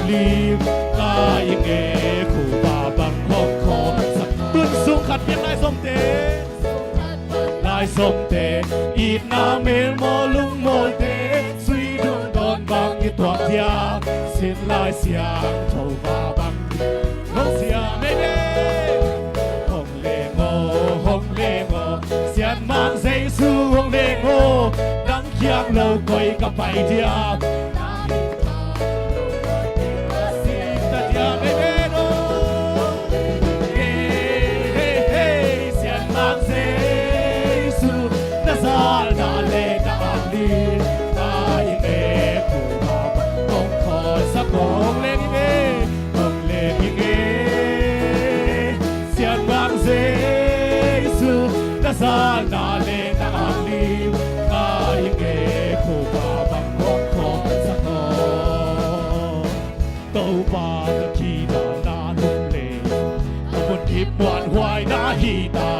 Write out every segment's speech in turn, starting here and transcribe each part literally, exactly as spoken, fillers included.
Lim ka i nge khuba bang hong khawlsak. Tun sung khat piak lai zomte. Lai zomte itna melmawl lungmawlte sui dungdawn bang i tuak dia. Sin Lai Siangtho ba bang hong sia mei mei. Hong leng aw, hong leng aw, Sian Mang Jesu hong leng aw. Nang kiang lo koi ka pai dia. Sita dia mei mei aw. Hey, hey, hey, Sian Mang Jesu, na zal na le na ang lim ka i nge khuba bang hong khawlsak. Hong leng i nge, hong leng i nge. Sian Mang Jesu, na zal na le na ang lim ka i nge khuba bang hong khawlsak aw. Topa ka kidalna lum le ka munkip muanhuaina hi ta.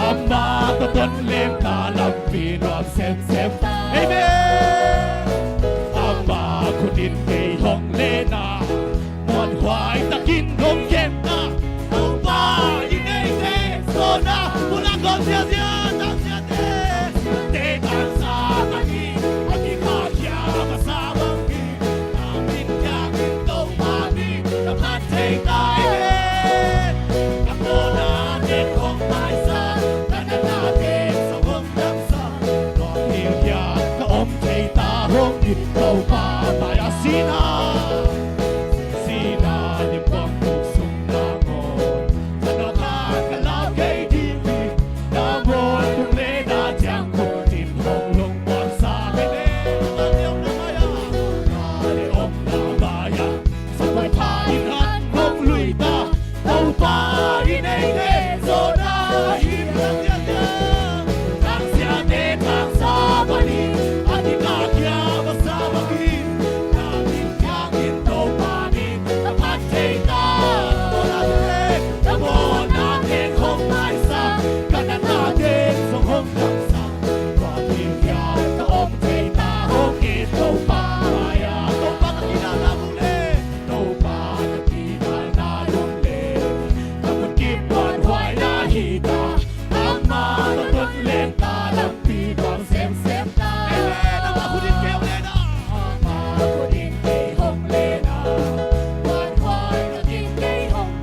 Ama tawh ton lem ta, lampi nuam semsem ta. Amen. Ama khut in kei hong lena, muanhuai takin hong kemna. Topa i neite zawhna, pulak gawm ziazia, tangsiate, te tangsa bangin, a kikhakhia masa bangin, na min kiangin Topa min na phat thei ta hen. Ka mawhna teng hong maisak, ka natna teng zong hong damsak. Tua hilhia ka om thei ta hong hi. Topa mai-ah sihna, sihna limpuak tung sung nangawn, ka nawk khat ka lau kei ding hi. Na mawl tung le na ciang khut in hong lungmuansa hi le. Ka le omna mai-ah, ka le omna mai-ah, Siangtho Pha in an hong lui ta. Topa i neite zawhna hi. Tangsiate tangsa bangin, a kikhakhia masa bangin, na min kiangin Topa min na phat thei ta. Na mawhna teng hong maisak, ka natna teng zong hong damsak. Tua hilhia ka om thei ta hong hi. Topa mai-ah, Topa ka kidalna lum le, Topa ka kidalna lum le, ka munkip muanhuaina hi ta. Ama tawh ton lem ta, lampi nuam semsem ta. Amen. Ama khut in kei hong lena, ama khut in kei hong lena, muanhuai takin kei hong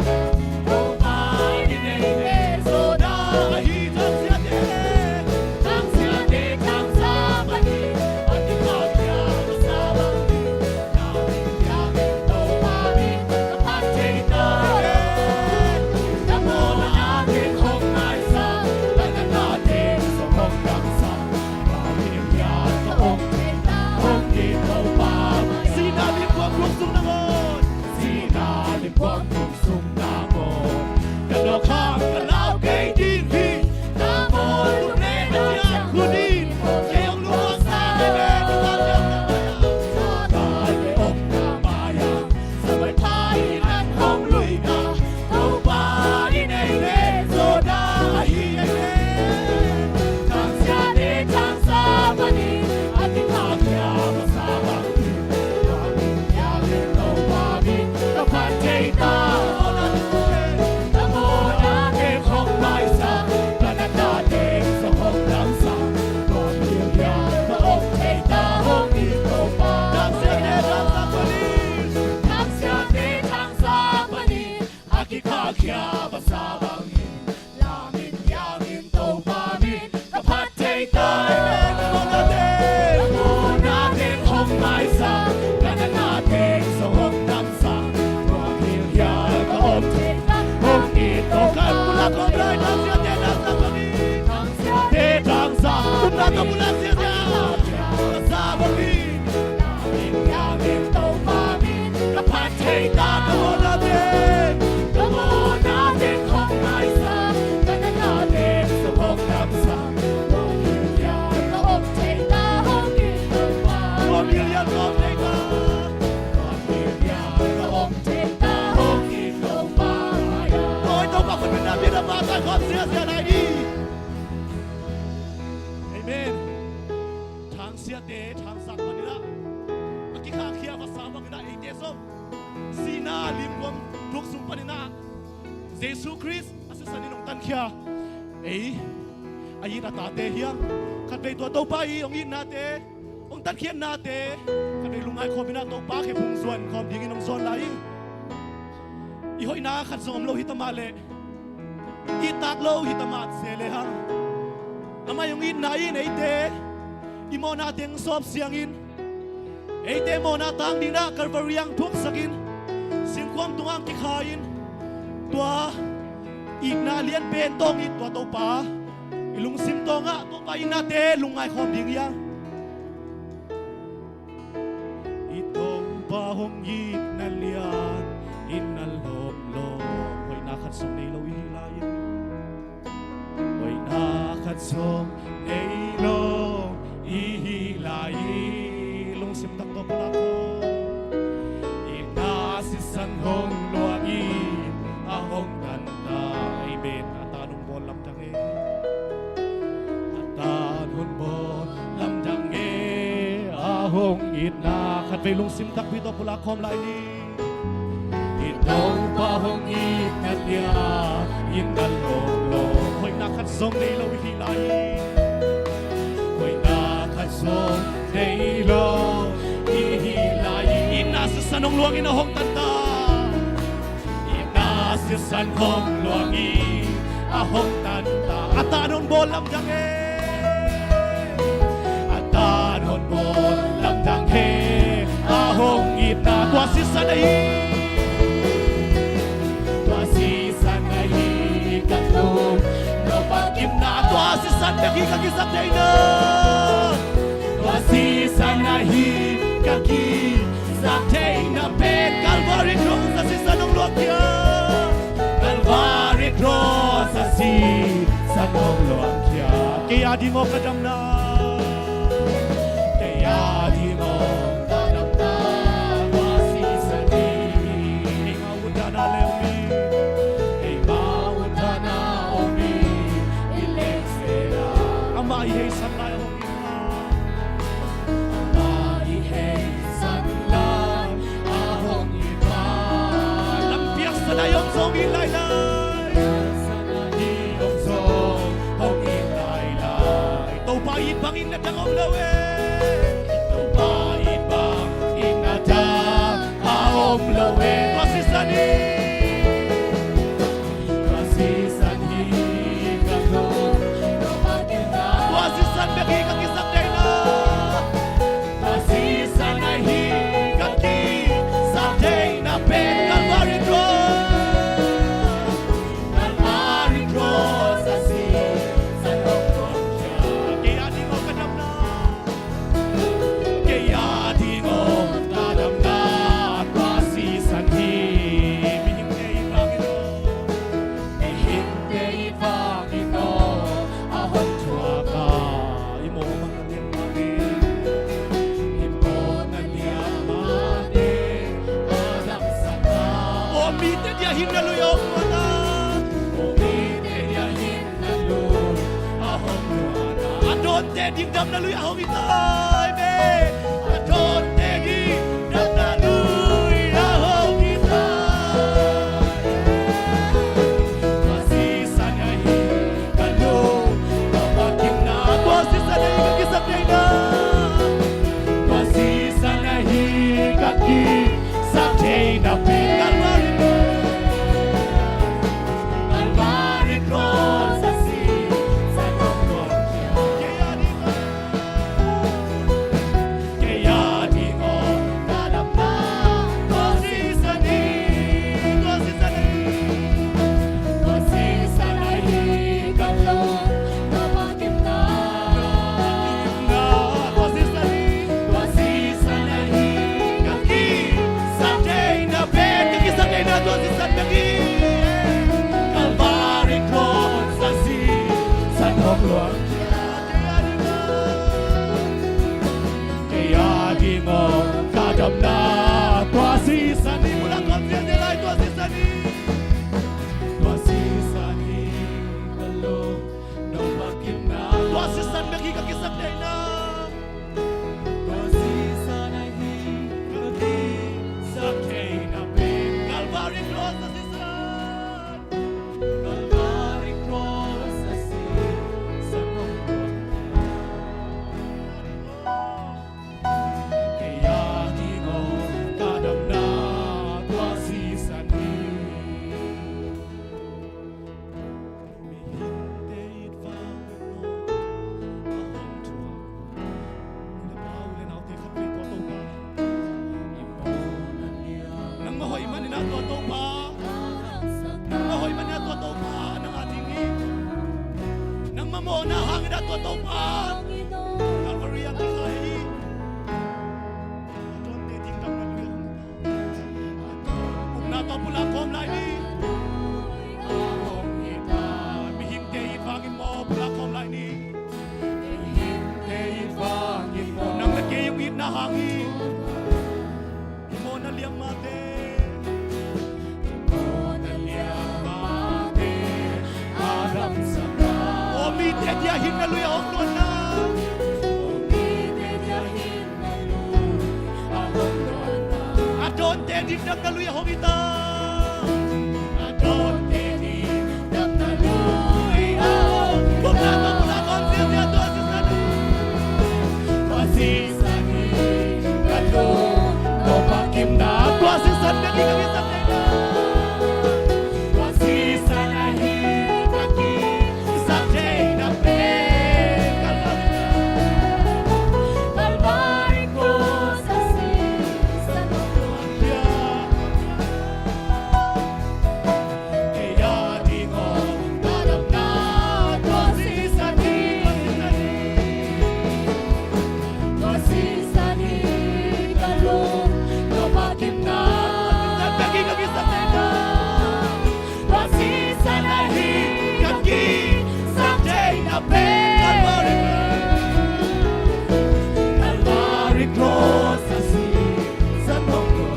Sihna limpuak tung sung nangawn, sihna limpuak tung sung nangawn, ka nawk khat ka lau kei ding hi. Na mawl tung le na ciang khut in kei hong lungmuansa hi ve. Topa i neite zawhna hi. Siangtho Pha in an hong lui ta. Topa i neite zawhna hi. Tangsiate tangsa bangin, a kikhakhia masa bangin, Topa min kiangin Topa min na phat thei ta. na limguam tuk sung panin ah Jesu Khrist a sisan in hong tankhia ei a it a tate hi a. Khatvei tua Topa i hong itnate, hong tankhiatnate khatvei lungngai khawm in ah Topa khe phung zuan khawm dingin hong zawn lai hi. I hoihna khat zong om lo hi ta mah leh, i tak lo hi ta mah se lehang, amah i hong itna in eite i mawhna teng sawp siangin, eite mawhna tang dingin ah Calvary ah thuaksakin, singkhuam tungah kikha in, tua itna lianpen tawng i, tua Topa i lungsim tawngah Topa itnate lungngai khawm ding hi a. I Topa hong itna lian in a lawm lo, hoihna khat zong nei lo i hi lai-in, hoihna khat zong nei lo i hi lai-in, lungsim tak tawh pulak khawm. Itna sisan hong luang in a hong tanta, amen. A tan hong bawl lamdang e, a tan hong bawl lamdang e, a hong itna. Khatvei lungsim takpi tawh pulak khawm lai ni. I Topa hong itna lian in a lawm lo, hoihna khat zong nei lo i hi lai-in, hoihna khat zong nei lo i hi lai-in, itna sisan hong luang in a hong tanta. Itna sisan hong luang in a hong tanta. A tan hong bawl lamdang e, a tan hong bawl lamdang e, a hong itna. Tua sisan ahi, tua sisan ahi ka lungdam a kimna. Tua sisan bek hi ka kisaktheihna. Tua sisan ahi ka kisaktheihna pen Calvary Cross a sisan hong luangkhia. Calvary Cross a sisan hong luangkhia. Kei a ding aw ka damna, kei a ding aw ka damna, tua sisan hi. Eima utdan a leh om hi, eima utdan a om hi, i leng sela. Amah i heisan lai a hong itna, amah i heisan lai a hong itna. Lampiak sana i om zong i lai lai, sana i om zong hong i lai lai. Topa it bangin na dang om lo e. Topa it bangin na dang a om lo e. Tua sisan hi, tua sisan hi ka lungdam a kimna. Tua sisan bek hi ka kisaktheihna. Tua sisan ahi ka kisaktheihna pen Calvary Cross. Calvary Cross a sisan hong luangkhia. Kei a ding aw ka damna, kei a ding aw ka damna, tua sisan hi. Mihingte i vang in aw, mihingte i vang in aw a hong thuak a, i mawhna lian mah ni, i mawhna lian mah ni a damsak a. Aw mite dia hinna lui a hong luan a, aw mite dia hinna lui a hong luan a. A dawnte ding damna lui a hong hi ta hi ve. A dawnte ding damna lui a hong hi ta hi ve. Tua sisan ahi ka lungdam a kimna. Tua sisan ahi ka kisaktheihna. Tua sisan ahi ka kisaktheihna pen Calvary Cross. Calvary Cross a sisan hong luangkhia. Kei a ding aw, kei a ding aw ka damna, tua sisan hi, tua sisan hi. Tua sisan ahi ka lungdam a kimna. Tua sisan hi, tua sisan ahi ka kisaktheihna pen, ka kisaktheihna tua sisan bek hi. Calvary Cross a sisan hong luang. Kei a ding aw ka damna, tua sisan hi. Pulak khawm ziahziah lai, tua sisan hi. Tua sisan hi ka lungdam a kimna. Tua sisan bek hi ka kisaktheihna. Tua sisan ahi ka kisaktheihna pen. Calvary ah kikhai hi. A dawnte ding dam na lui a hong hi ta. Upna tawh pulak khawm lai ni. Mihingte it vangin maw pulak khawm lai ni. Nang le kei hong itna hang hi. I mawhna liam mate. I mawhna liam mate a damsak a. Aw mite dia hin na lui a hong luanna. Aw mite dia hin na lui a hong luanna. A dawnte ding dam na lui a hong hi ta. A dawnte ding dam na lui a hong hi ta. Bawmna tawh pulak khawm ziahziah tua sisan. Tua sisan hi ka lungdam a kimna. Tua sisan ka lungdam a kimna. Tua sisan ahi ka kisap theihna pen Calvary. Calvary cross a sisan. Kei a ding hong ka damna tua sisan hi. Tua sisan hi ka lungdam a kimna. Tua sisan ahi ka kisap theihna pen Calvary. Calvary cross a sisan hong tua.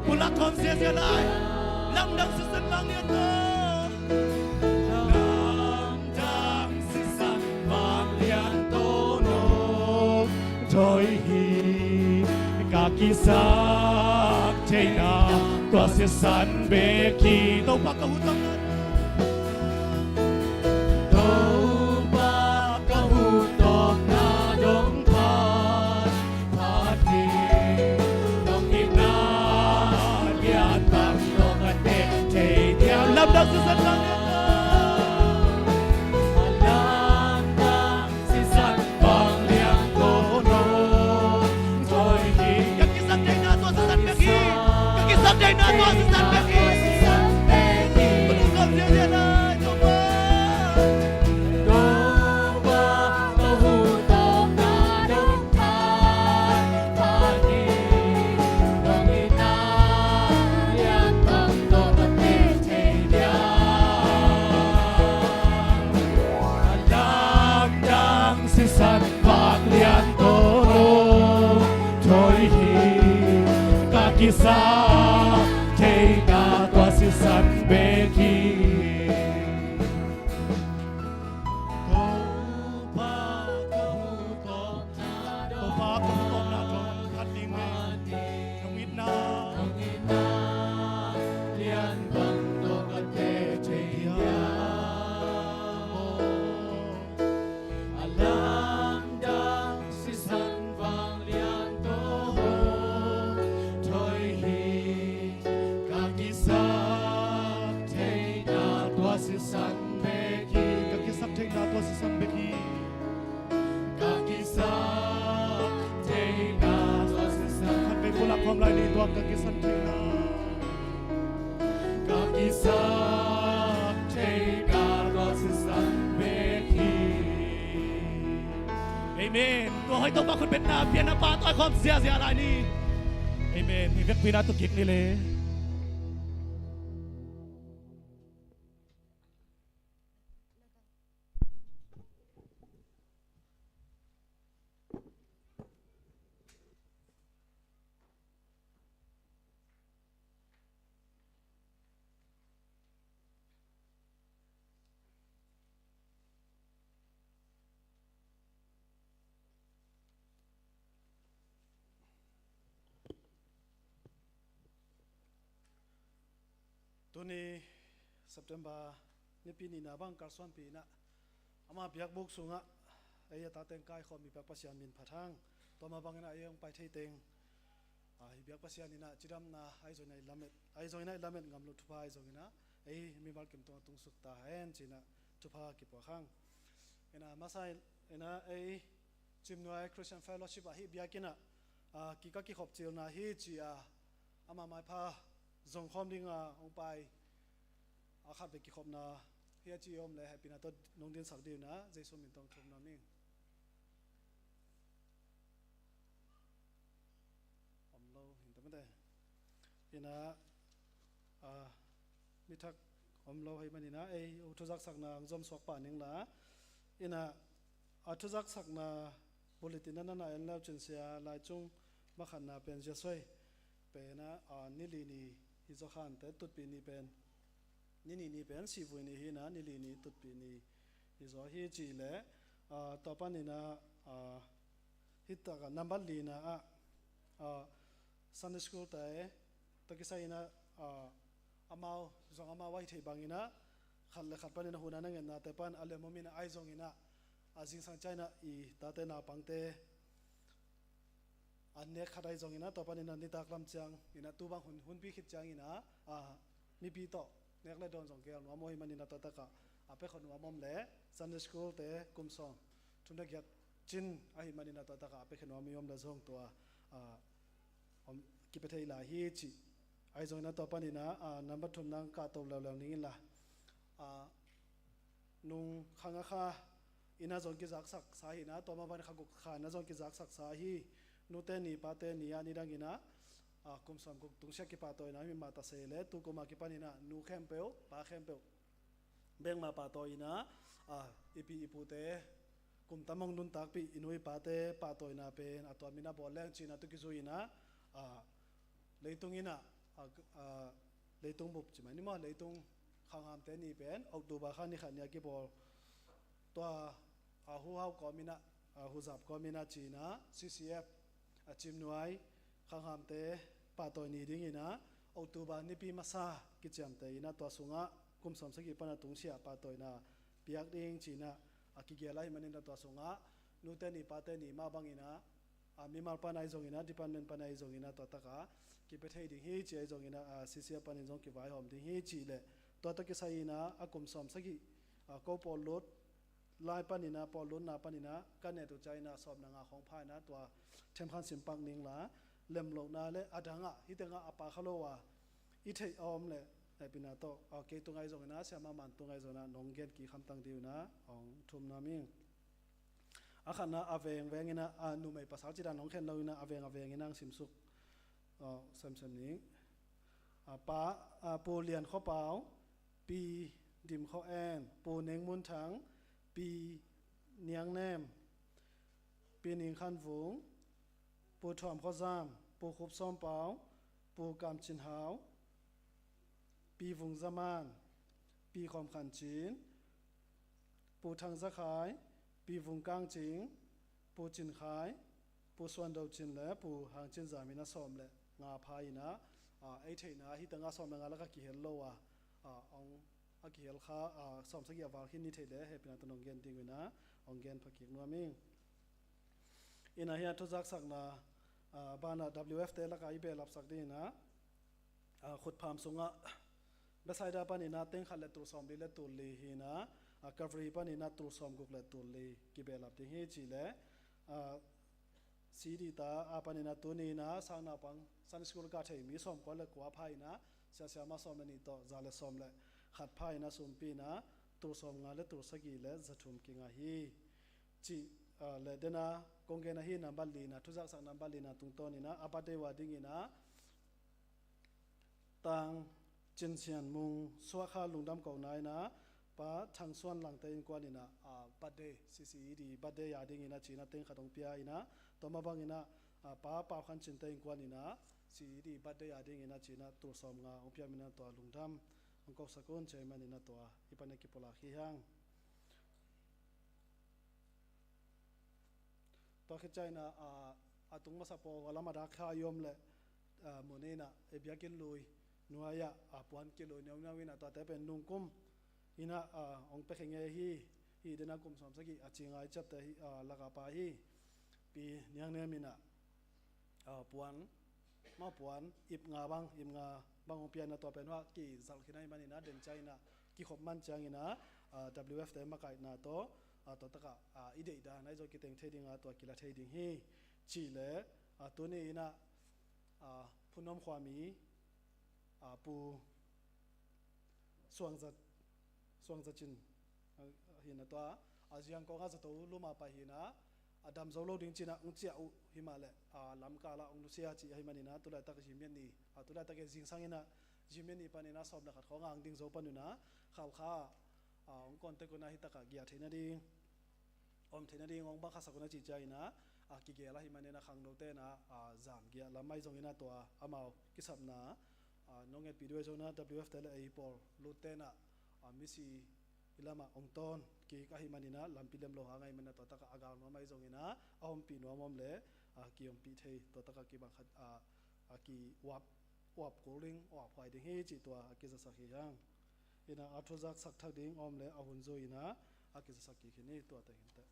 Pulak khawm ziahziah lai. Lamdang sisan vanglian tawh. Lamdang sisan vanglian tawh nong thawi hi. Ka kisap theihna tua sisan bek hi. Topa ka hu tawh. Topa ka hu tawh na dong phat, phat hi. Nong itna lian bang tawh ka teh thei diam. Lamdang sisan vanglian tawh. Lamdang sisan vanglian tawh nong thawi hi. Ka kisap theihna tua sisan bek hi. Ka kisap theihna tua sisan bek hi. Ka kisap theihna tua sisan bek hi. Ka kisap theihna tua sisan bek hi. Topa ka hu tawh na dong phat, phat hi. Nong itna lian bang tawh ka teh thei diam. Lamdang sisan vanglian tawh nong thawi hi. Ka kisap theihna tua sisan bek hi. Topa ka hu tawh, Topa ka hu tawh na dong phat ding hi. Nong itna, nong itna lian bang tawh ka teh thei diam. A lamdang sisan vanglian tawh hong thawi hi. Ka kisap theihna tua sisan bek hi. Ka kisap theihna tua sisan bek hi. Ka kisap theihna tua sisan. Khat vei pulak khawm lai ni tua ka kisap theihna. Ka kisap theihna tua sisan bek hi. Amen. Tua hoih Topa khut bengna pianna pa tawi khawm ziahziah lai ni. Amen. Hi vekpi na tu kik ni le. Tuni September nipi nihna bang kalsuanpi inah Ama biakbuk sungah ei a tate in kaikhawm mi biak Pasian min phat hang. Tua mah bangin ah ei hong pai thei teng, ah, hih biak Pasian in ah cidamna ahi zongin ah i lamet, ahi zongin ah i lamet ngam lo thupha ahi zongin ah ei mimal kim tungah tungsuk ta hen ci-in ah thupha kipuak hang. Ina masa ina ei Cimnuai Christian Fellowship ah hih biakinn ah, ah, kika kikhop cilna hi ci-a ama maipha zongkhawm dinga hong pai a khatvei kikhopna hi a ci om leh hehpihna tawh nong dinsak ding uh a, Jesu min tawh thum nuam ing. Om lo hin ta mate. Ina, a, mi thak om lo hei manina ei u thuzaksakna ang zom suak pah ning la. Ina, a thuzaksakna bulletin na na en leu cin sia lai cung makhatna pen zia soi pen a, a, ni li ni hi zaw khante tutpih ni pen ni nih ni pen sihvui ni hi-in ah ni li ni tutpih ni hi zaw hi cih leh, ah, tua panin ah, ah, hih takah nambat lina ah, ah, Sunday school te tawh kisai-in ah, ah, amau zong amau a hi thei bangin ah khat le khat panin ah hun a na ngetnate pan a lem om in ah ahi zongin ah, ah, zingsang ciangin ah i tate naupangte an nek khat ahi zongin ah tua panin ah nitak lam ciangin ah tu bang hun, hunpi khit ciangin ah, ah, mipi tawh nek le dawn zong gel nuam aw hi manin ah tua takah a pia khawm nuam om leh Sunday school te kum sawm thum le giat cin ahi manin ah tua takah a pia khawm nuam i om leh zong tua, ah, om kipia thei lai hi cih ahi zongin ah tua panin ah, ah, nambat thumna ang kah to leuleu ning in la, ah, nung kha nga kha in ah zong kizaksak sa hi-in ah tua mah bangin kha guk kha in ah zong kizaksak sa hi. Nute ni pate ni ah nidangin ah, ah, kum sawm guk tungsiah kipahtawina hi mah ta se leh tu kum a kipanin ah nu khempeuh pa khempeuh bek mah pahtawi in ah, ah, i pi i pute kum tam hong nuntakpih i nu i pate pahtawina pen a tuam in ah bawl leng ci-in ah tu kizui in ah, ah, leitung in ah, ah, ah, leitung bup ci mai ni maw, leitung khanghamte ni pen October kha ni khat ni a kibawl. Tua, ah, huhau kawm in ah, ah, huzap kawm in ah ci-in ah C C F, ah, Cimnuai khanghamte pahtawi ni dingin ah October nipi masa kiciamteh in ah tua sungah kum sawm sagih pan a tungsiah pahtawina piak ding ci-in ah, ah, kigel ahi manin ah tua sungah nute ni pate ni mah bangin ah, ah, mimal pan ahi zongin ah department pan ahi zongin ah tua takah kipia thei ding hi ci ahi zongin ah, ah, C C F panin zong kivaihawm ding hi cih leh tua tawh kisai-in ah a kum sawm sagih, ah, ko pawllut lai panin ah pawllutna panin ah ka net uh ciangin ah sawmna nga khawng pha in ah tua themkhat sim pak ning la, lemlohna le a dangah hih tengah a pha kha lo a i theih a om leh hehpihna tawh, ah, kei tung ahi zongin ah siamah man tung ahi zongin ah nong gen kik hamtang ding uh in ah hong thum nuam ing. A khatna a veng veng in ah, a, numei pasal ci dan hong khen lo in ah a veng a veng in ah ang simsuk, a, semsem ning. A, pa, a, Pu Lian Khua Pau, Pi Dim Khua En, Pu Neng Mun Thang, Pi Niang Nem, Pi Ning Khan Vung, Pu Thuam Khua Zam, Pu Khup Sawm Pau, Pu Kam Cin Hau, Pi Vung Za Man, Pi Khawm Khan Cin, Pu Thang Za Khai, Pi Vung Kang Cing, Pu Cin Khai, Pu Suan Do Cin le Pu Hang Cin Zam in ah sawm le nga pha in ah, a, ei theihna hih tengah sawm le nga lakah kihel lo a, a, hong, a kihel kha, a, sawm sagih a val khin ni thei leh hehpihna tawh nong gen ding uh in ah hong gen pha kik nuam ing. In ah hih a thuzaksakna, a, banah W F te lakah i behlapsak ding in ah, a, khutpham sungah Bethsaida panin ah teng khat le tul sawm li le tul li hi-in ah, a, Calvary panin ah tul sawm guk le tul li kibehlap ding hi cih leh, a, C D ta a panin ah tuni in ah sang naupang Sunday school kah thei mi sawm kua le kua pha in ah sia siamah sawm le nih tawh za le sawm le khat pha in ah sumpi in ah tul sawm nga le tul sagih le za thum kingah hi. Cih, a, le den a kong gen ahi nambat lina, thuzaksakna nambat lina tungtawn in ah a birthday uh a dingin ah Tang Cin Sian Mung Suah Kha Lungdam Kohna in ah Pa Thang Suan Langte innkuan in ah, a, birthday, C C E D birthday a dingin ah ci-in ah teng khat hong pia in ah, tua mah bangin ah, a, Pa Pau Khan Cinte innkuan in ah C E D birthday a dingin ah ci-in ah tul sawm nga hong pia in ah tua lungdam hong kosak un ci ahih manin ah tua i pan ah kipulak hi hang. Tua khit ciangin ah, a, a tung masa pawl a lam a dak kha i om leh, a, mun in ah ei biakinn lui nuai ah, a, puan kilui neuneu in ah tuate pen nungkum in ah, a, hong pia khe ngei hi. Hih dena kum sawmsagih a ci ngai ciapte hi, a, laka pa hi. Pi Niang Nem in ah, a, puan, ma puan, ip nga bang, ip nga bang hong pia in ah tua pen hua kizalh khin ahih manin ah den ciangin ah kikhop man ciangin ah, a, W F te makaihna tawh, a, tua takah, a, i deihdan ahi zong kiteng thei ding a tua kila thei ding hi. Cih leh, a, tuni in ah, a, Phunnom khuami, a, Pu Suangzat, Suangzat Cin, a, hi in ah tua, a, Zangkong ah zato lum a pai hi in ah, a dam zo lo ding ci in ah hong ciah uh hi mah leh, a, lamkal ah hong nusia cih ahih manin ah tulaitak Zimian ni, a, tulaitak e zingsang in ah Zimian ni panin ah sawm le khat khawng a hong ding zo pan un ah Khalkha, a, hong contact un ah hih takah giah theih nading, om theih nading hong bang khasak un ah cih ciangin ah, a, kigel ahih manin ah khangnote in ah, a, zan giah lam ahi zongin ah tua amau kisapna, a, nong ngetpih ding uh ahi zongin ah W F te le ei pawl lutte in ah, a, misi i lamah hong tawn kik ahih manin ah lampi lem lo hang ahih manin ah tua takah a gal nuam ahi zongin ah a ompih nuam om leh, a, kiompih thei, tua takah kibang khat, a, a kiuap, uap kul ding, uap huai ding hi cih tua a kizasak hi hang. In ah a thuzak sak thak ding om leh a hun zui in ah a kizasak kik hi ni, tua teng hi inteh.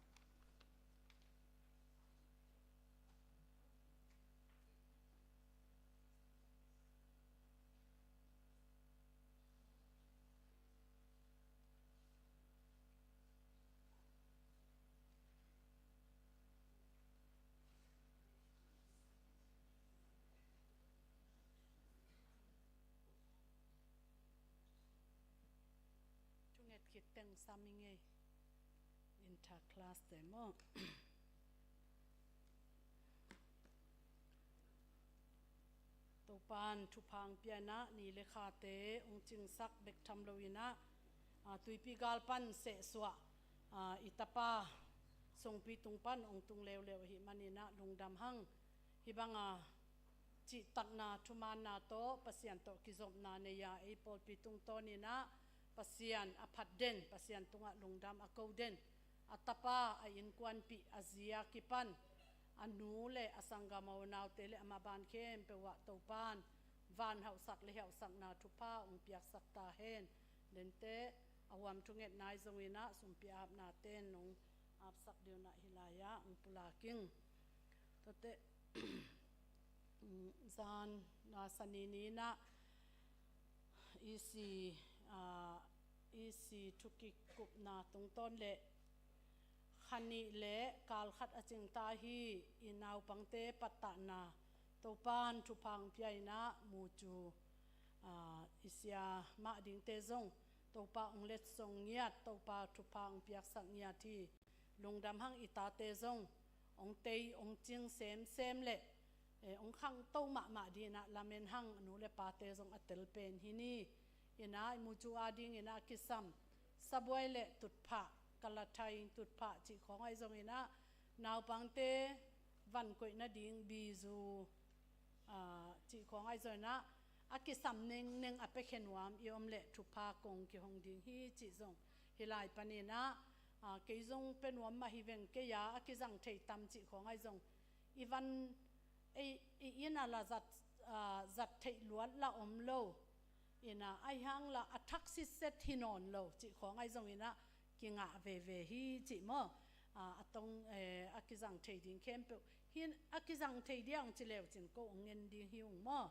Thunget khit teng sam i ngei. Inter class te maw. Topa'n thupha hong pia in ah ni le khate hong cingsak bek tham lo in ah, a, tuipi gal pan sehsuah, a, i tapa Sungpi tung pan hong tung leuleu ahih manin ah lungdam hang. Hih bang a cihtakna thumaanna tawh Pasian tawh kizopna nei a ei pawlpi tungtawn in ah Pasian a phat den, Pasian tungah lungdam a ko den, a tapa a innkuanpih, a zi a kipan a nu le a sanggam, a unaute le a maban khempeuh ah Topa'n van hauhsak le hauhsakna thupha hong piaksak ta hen. Dente a huam thungetna ahi zongin ah sumpi apna ten hong apsak ding un ah hih lai-ah hong pulak ing. Tuate, zan, a, Sani ni in ah E C, a, E C thukikupna tungtawn le kha nih le kal khat a cingta hi. I naupangte pattahna Topa'n thupha hong pia in ah mucu, a, i sia mah dingte zong Topa hong letsong ngiat, Topa thupha hong piaksak ngiat hi. Lungdam hang, i tate zong hong tei hong cing semsem le, eh, hong khangto mahmah ding in ah lamen hang, a nu le pate zong a tel pen hi ni. In ah i mucu ading in ah a kisam sabuai le tutphah, kalathai tutphah cih khawng ahi zongin ah naupangte van koih nading bizu, a, cih khawng ahi zongin ah a kisam nengneng a piakhia nuam i om leh thupha kong kihong ding hi cih zong hih lai panin ah, a, kei zong pia nuam mah hi veng, kei a a kizang thei tam cih khawng ahi zong i van, i, i inn a la zat, a, zat theih luat la om lo. In ah ahi hang la a thak sitset hi nawn lo cih khawng ahi zongin ah kingah veve hi cih maw. A, a tong, eh, a kizang thei ding khempeuh hi, a kizang thei ding a hong ci leu cin ko hong ngen ding hi ung maw.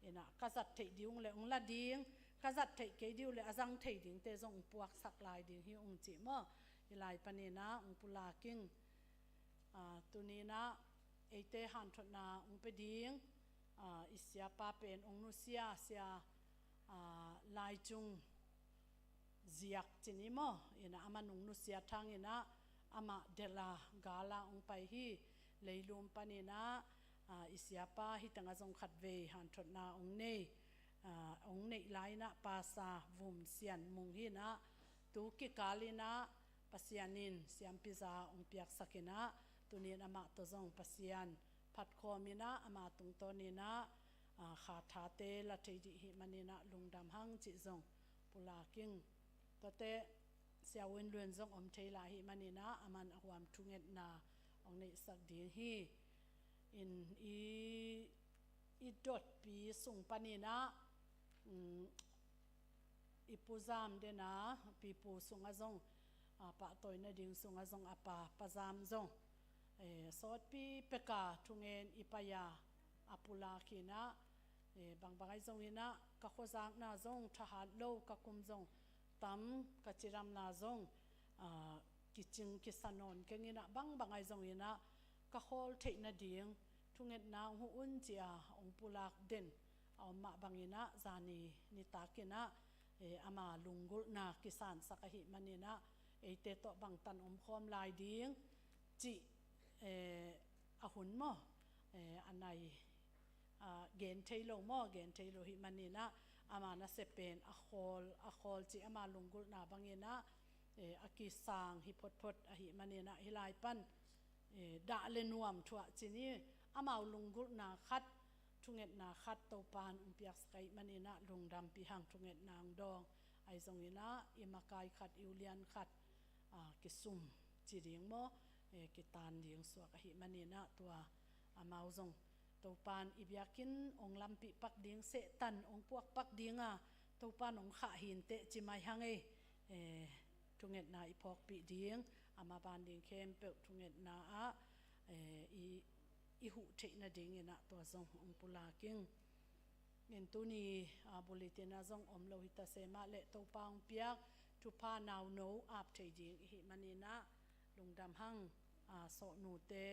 In ah ka zat theih ding ung le hong la ding, ka zat theih kei ding uh le a zang thei dingte zong hong puaksak lai ding hi ung cih maw. Hih lai panin ah hong pulak ing. A, tuni in ah eite hanthotna hong pia ding, a, i siapa pen hong nusia, Sia, a, Lai Cung Ziak Cin i maw. In ah amah hong nusia thang in ah amah delh a gal a hong pai hi. Leilum panin ah, a, i siapa hih tengah zong khatvei hanthotna hong nei, a, hong neih lai in ah Pasa Vum Sian Mung hi in ah tu kikal in ah Pasian in siampi za hong piaksak in ah, tuni in amah tawh zong Pasian phat khawm in ah ama tungtawn in ah, a, kha thate la thei ding hih manin ah lungdam hang cih zong pulak ing. Tuate Sia Win Lun zong om thei lai hih manin ah aman a huam thungetna hong neihsak ding hi. In i, i dotpi sung panin ah, um, i Pu Zam den a, Pi Pu sungah zong, a, pahtawi nading sungah zong a pa, Pa Zam zong, eh, sawtpi peka thungen i pai-a a pulak inah, eh, bangbang ahi zonginah ka khuazakna zong thahat lo, ka kum zong tam, ka cidamna zong, a, kicing kisa nawn keng inah, bangbang ahi zonginah ka khawl theih nading thungetna hong huh un ci-a hong pulak den a om mah banginah, zani nitak inah, eh, ama lunggulhna kisansak ahih maninah, eite tawh bangtan omkhawm lai ding cih, eh, a hun maw, eh, a nai, a, gen thei lo maw, gen thei lo ahih maninah, ama nasep pen a khawl, a khawl cih ama lunggulhna banginah, eh, a kisang hi photphot ahih maninah, hih lai pan, eh, dah le nuam thuah ci ni. Amau lunggulhna khat, thungetna khat Topan hong piaksak ahih maninah, lungdampih hang. Thungetna hong dawng ahi zonginah, i makai khat, i ulian khat, a, kisum ci ding maw, eh, kitan ding suak ahih maninah, tua amau zong Topan i biakinn hong lampih pak ding, Satan hong puak pak dinga Topan hong khah hi inteh ci mai hang ei. Eh, thungetna i phawkpih ding, a maban ding khempeuh thungetna ah, eh, i, i huh theih nadinginah tua zong hong pulak ing. In tuni, a, bulletin ah zong om lo hi ta se mah leh, Topa hong piak thupha nauno ap thei ding i hih maninah, lungdam hang, a, sawhnute,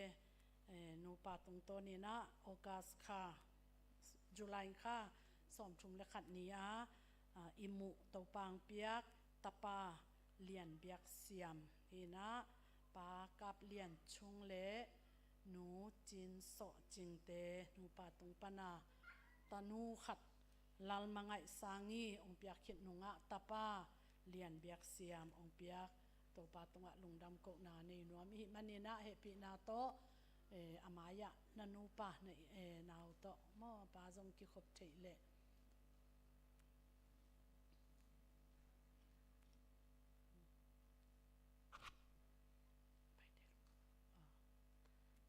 eh, nupa tungtawninah August kha, July kha sawmthum le khat ni-a, a, i muh Topa hong piak tapa Lian Biak Siam hinah, Pa Kap Lian Chung le Nu Cin Sawh Cingte nupa tung pana tanu khat Lalmangaih Sangi hong piak khit nungah tapa Lian Biak Siam hong piak. Topa tungah lungdam kohna nei nuam i hih maninah, hehpihna tawh, eh, a mai-ah na nupa na, eh, nau tawh maw, pa zong kikhop theih leh.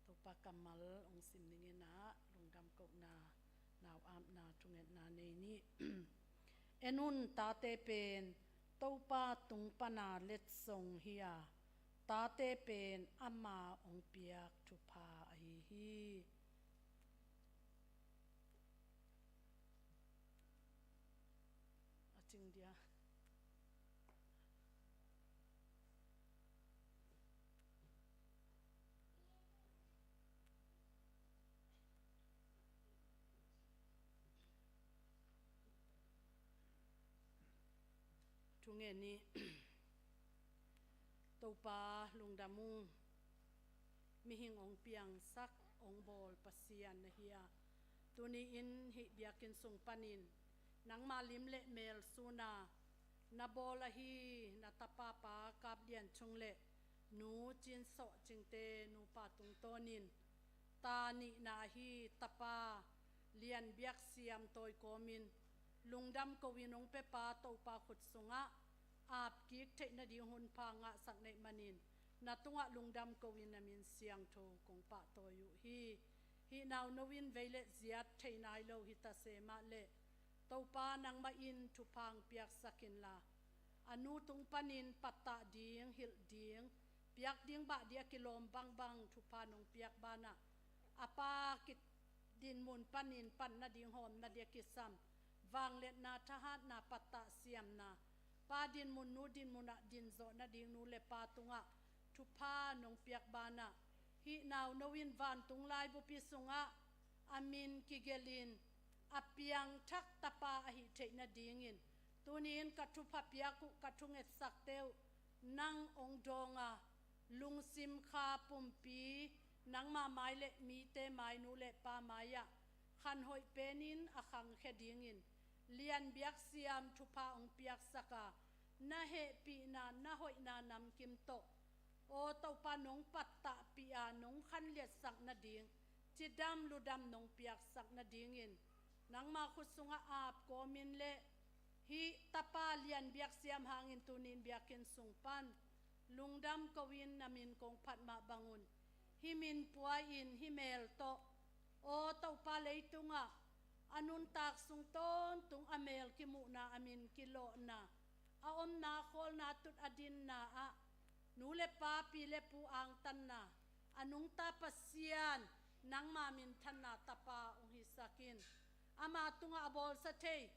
Topa kammal hong sim ninginah, lungdam kohna, nau apna, thungetna nei ni. En un, tate pen Topa tung pana letsong hi-a, tate pen ama hong piak thupha ahi hi. A cing dia. Thungen ni. Topa lungdam ung. Mihing hong piangsak, hong bawl Pasian na hi a, tuni-in hih biakinn sung panin nangmah lim le mel suna na bawl ahi na tapa Pa Kap Lian Chung le Nu Cin Sawh Cingte nupa tungtawnin ta nihna ahi tapa Lian Biak Siam tawi kawmin lungdam ko-in hong pepa Topa khut sungah apkik theih nading hunpha ngahsak na hih manin na tungah lungdam ko-in na min siangtho kong pahtawi uh hi. Hih nauno in vei le ziat thei nai lo hi ta se mah leh, Topa nangmah in thupha hong piaksak inla, a nu tung panin pattah ding, hilh ding, piak ding bah ding a kilawm bangbang thupha nong piak banah, a pa ki dinmun panin pan nading hawm nading a kisam, vangliatna, thahatna, pattah siamna, pa dinmun, nu dinmun ah din zawh nading nu le pa tungah thupha nong piak banah, hih nauno in vantung laibupi sungah a min kigelhin a piangthak tapa ahih theih nadingin, tuni-in ka thupha piak uh, ka thungetsakte uh nang hong dawng a, lungsim kha pumpi nangma mai le mite mai, nu le pa mai-ah khanhoih penin a khangkhia dingin Lian Biak Siam thupha hong piaksak a, na hehpihna, na hoihna namkim tawh, aw Topa, nong pattahpih a, nong khanliatsak nading cidam ludam nong piaksak nadingin nangma khut sungah ap kawmin le hih tapa Lian Biak Siam hangin tuni-in biakinn sung pan lungdam ko-in na min kong phat mah bangun, hih min pua-in, hih mel tawh, aw Topa, leitungah a nuntak sung tawntung a mel kimuhna, a min kilawhna, a omna khawlna tut a dinna ah Nu le pa, pi le pu angtanna a nungta Pasian, nangma minthanna tapa hong hisak in. Ama tungah a bawlsa thei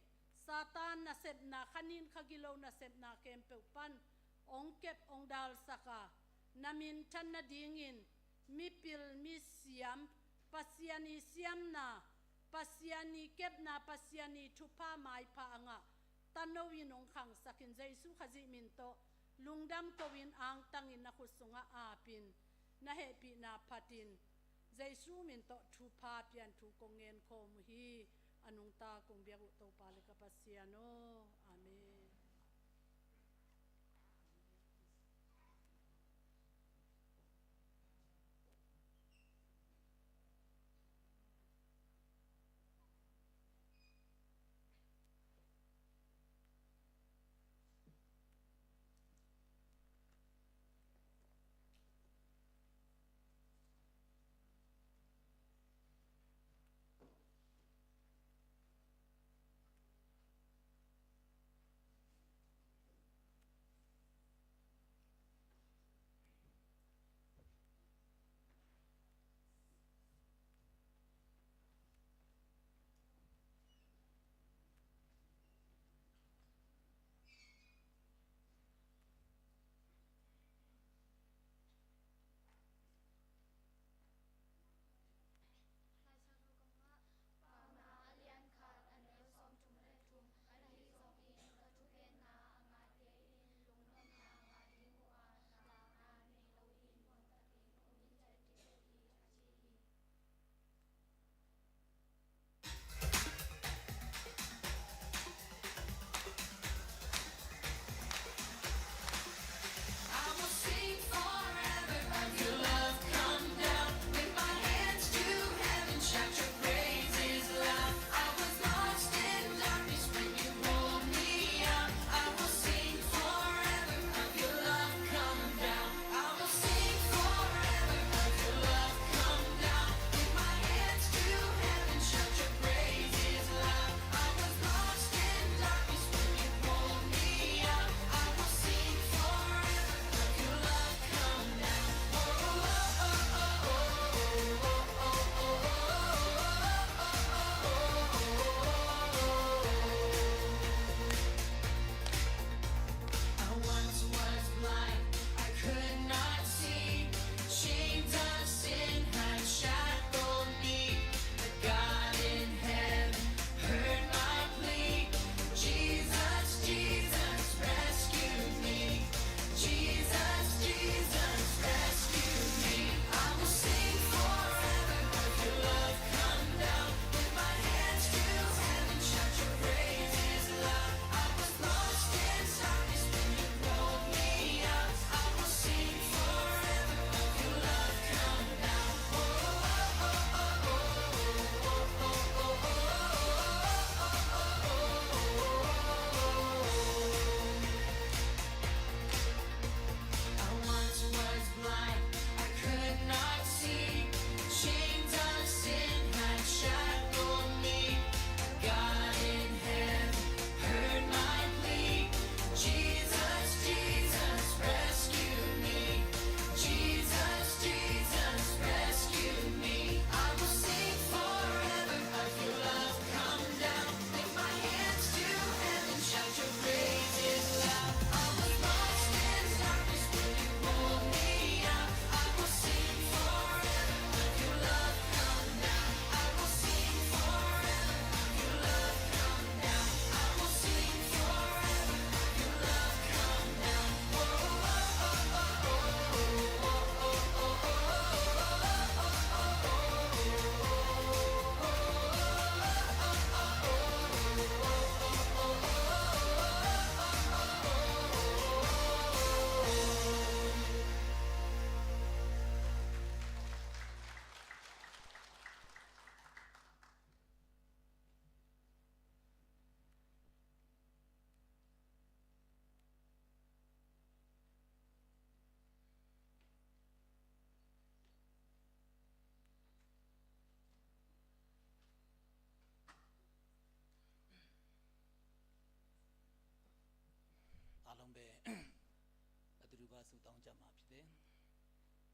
Satan nasepna, khanin khagilo nasepna khempeuh pan hong kep hong dalsak a, na minthan nadingin mipil misiam, Pasian i siamna, Pasian i kepna, Pasian i thupha maipha a ngah tano in hong khangsak in. Jesu Khazih min tawh lungdam ko in, angtang in, na khut sungah ap in, na hehpihna phat in. Jesu min tawh thupha pian thu kong ngen khawm uh hi. A nungta kong biak uh Topa le ka Pasian aw. Amen.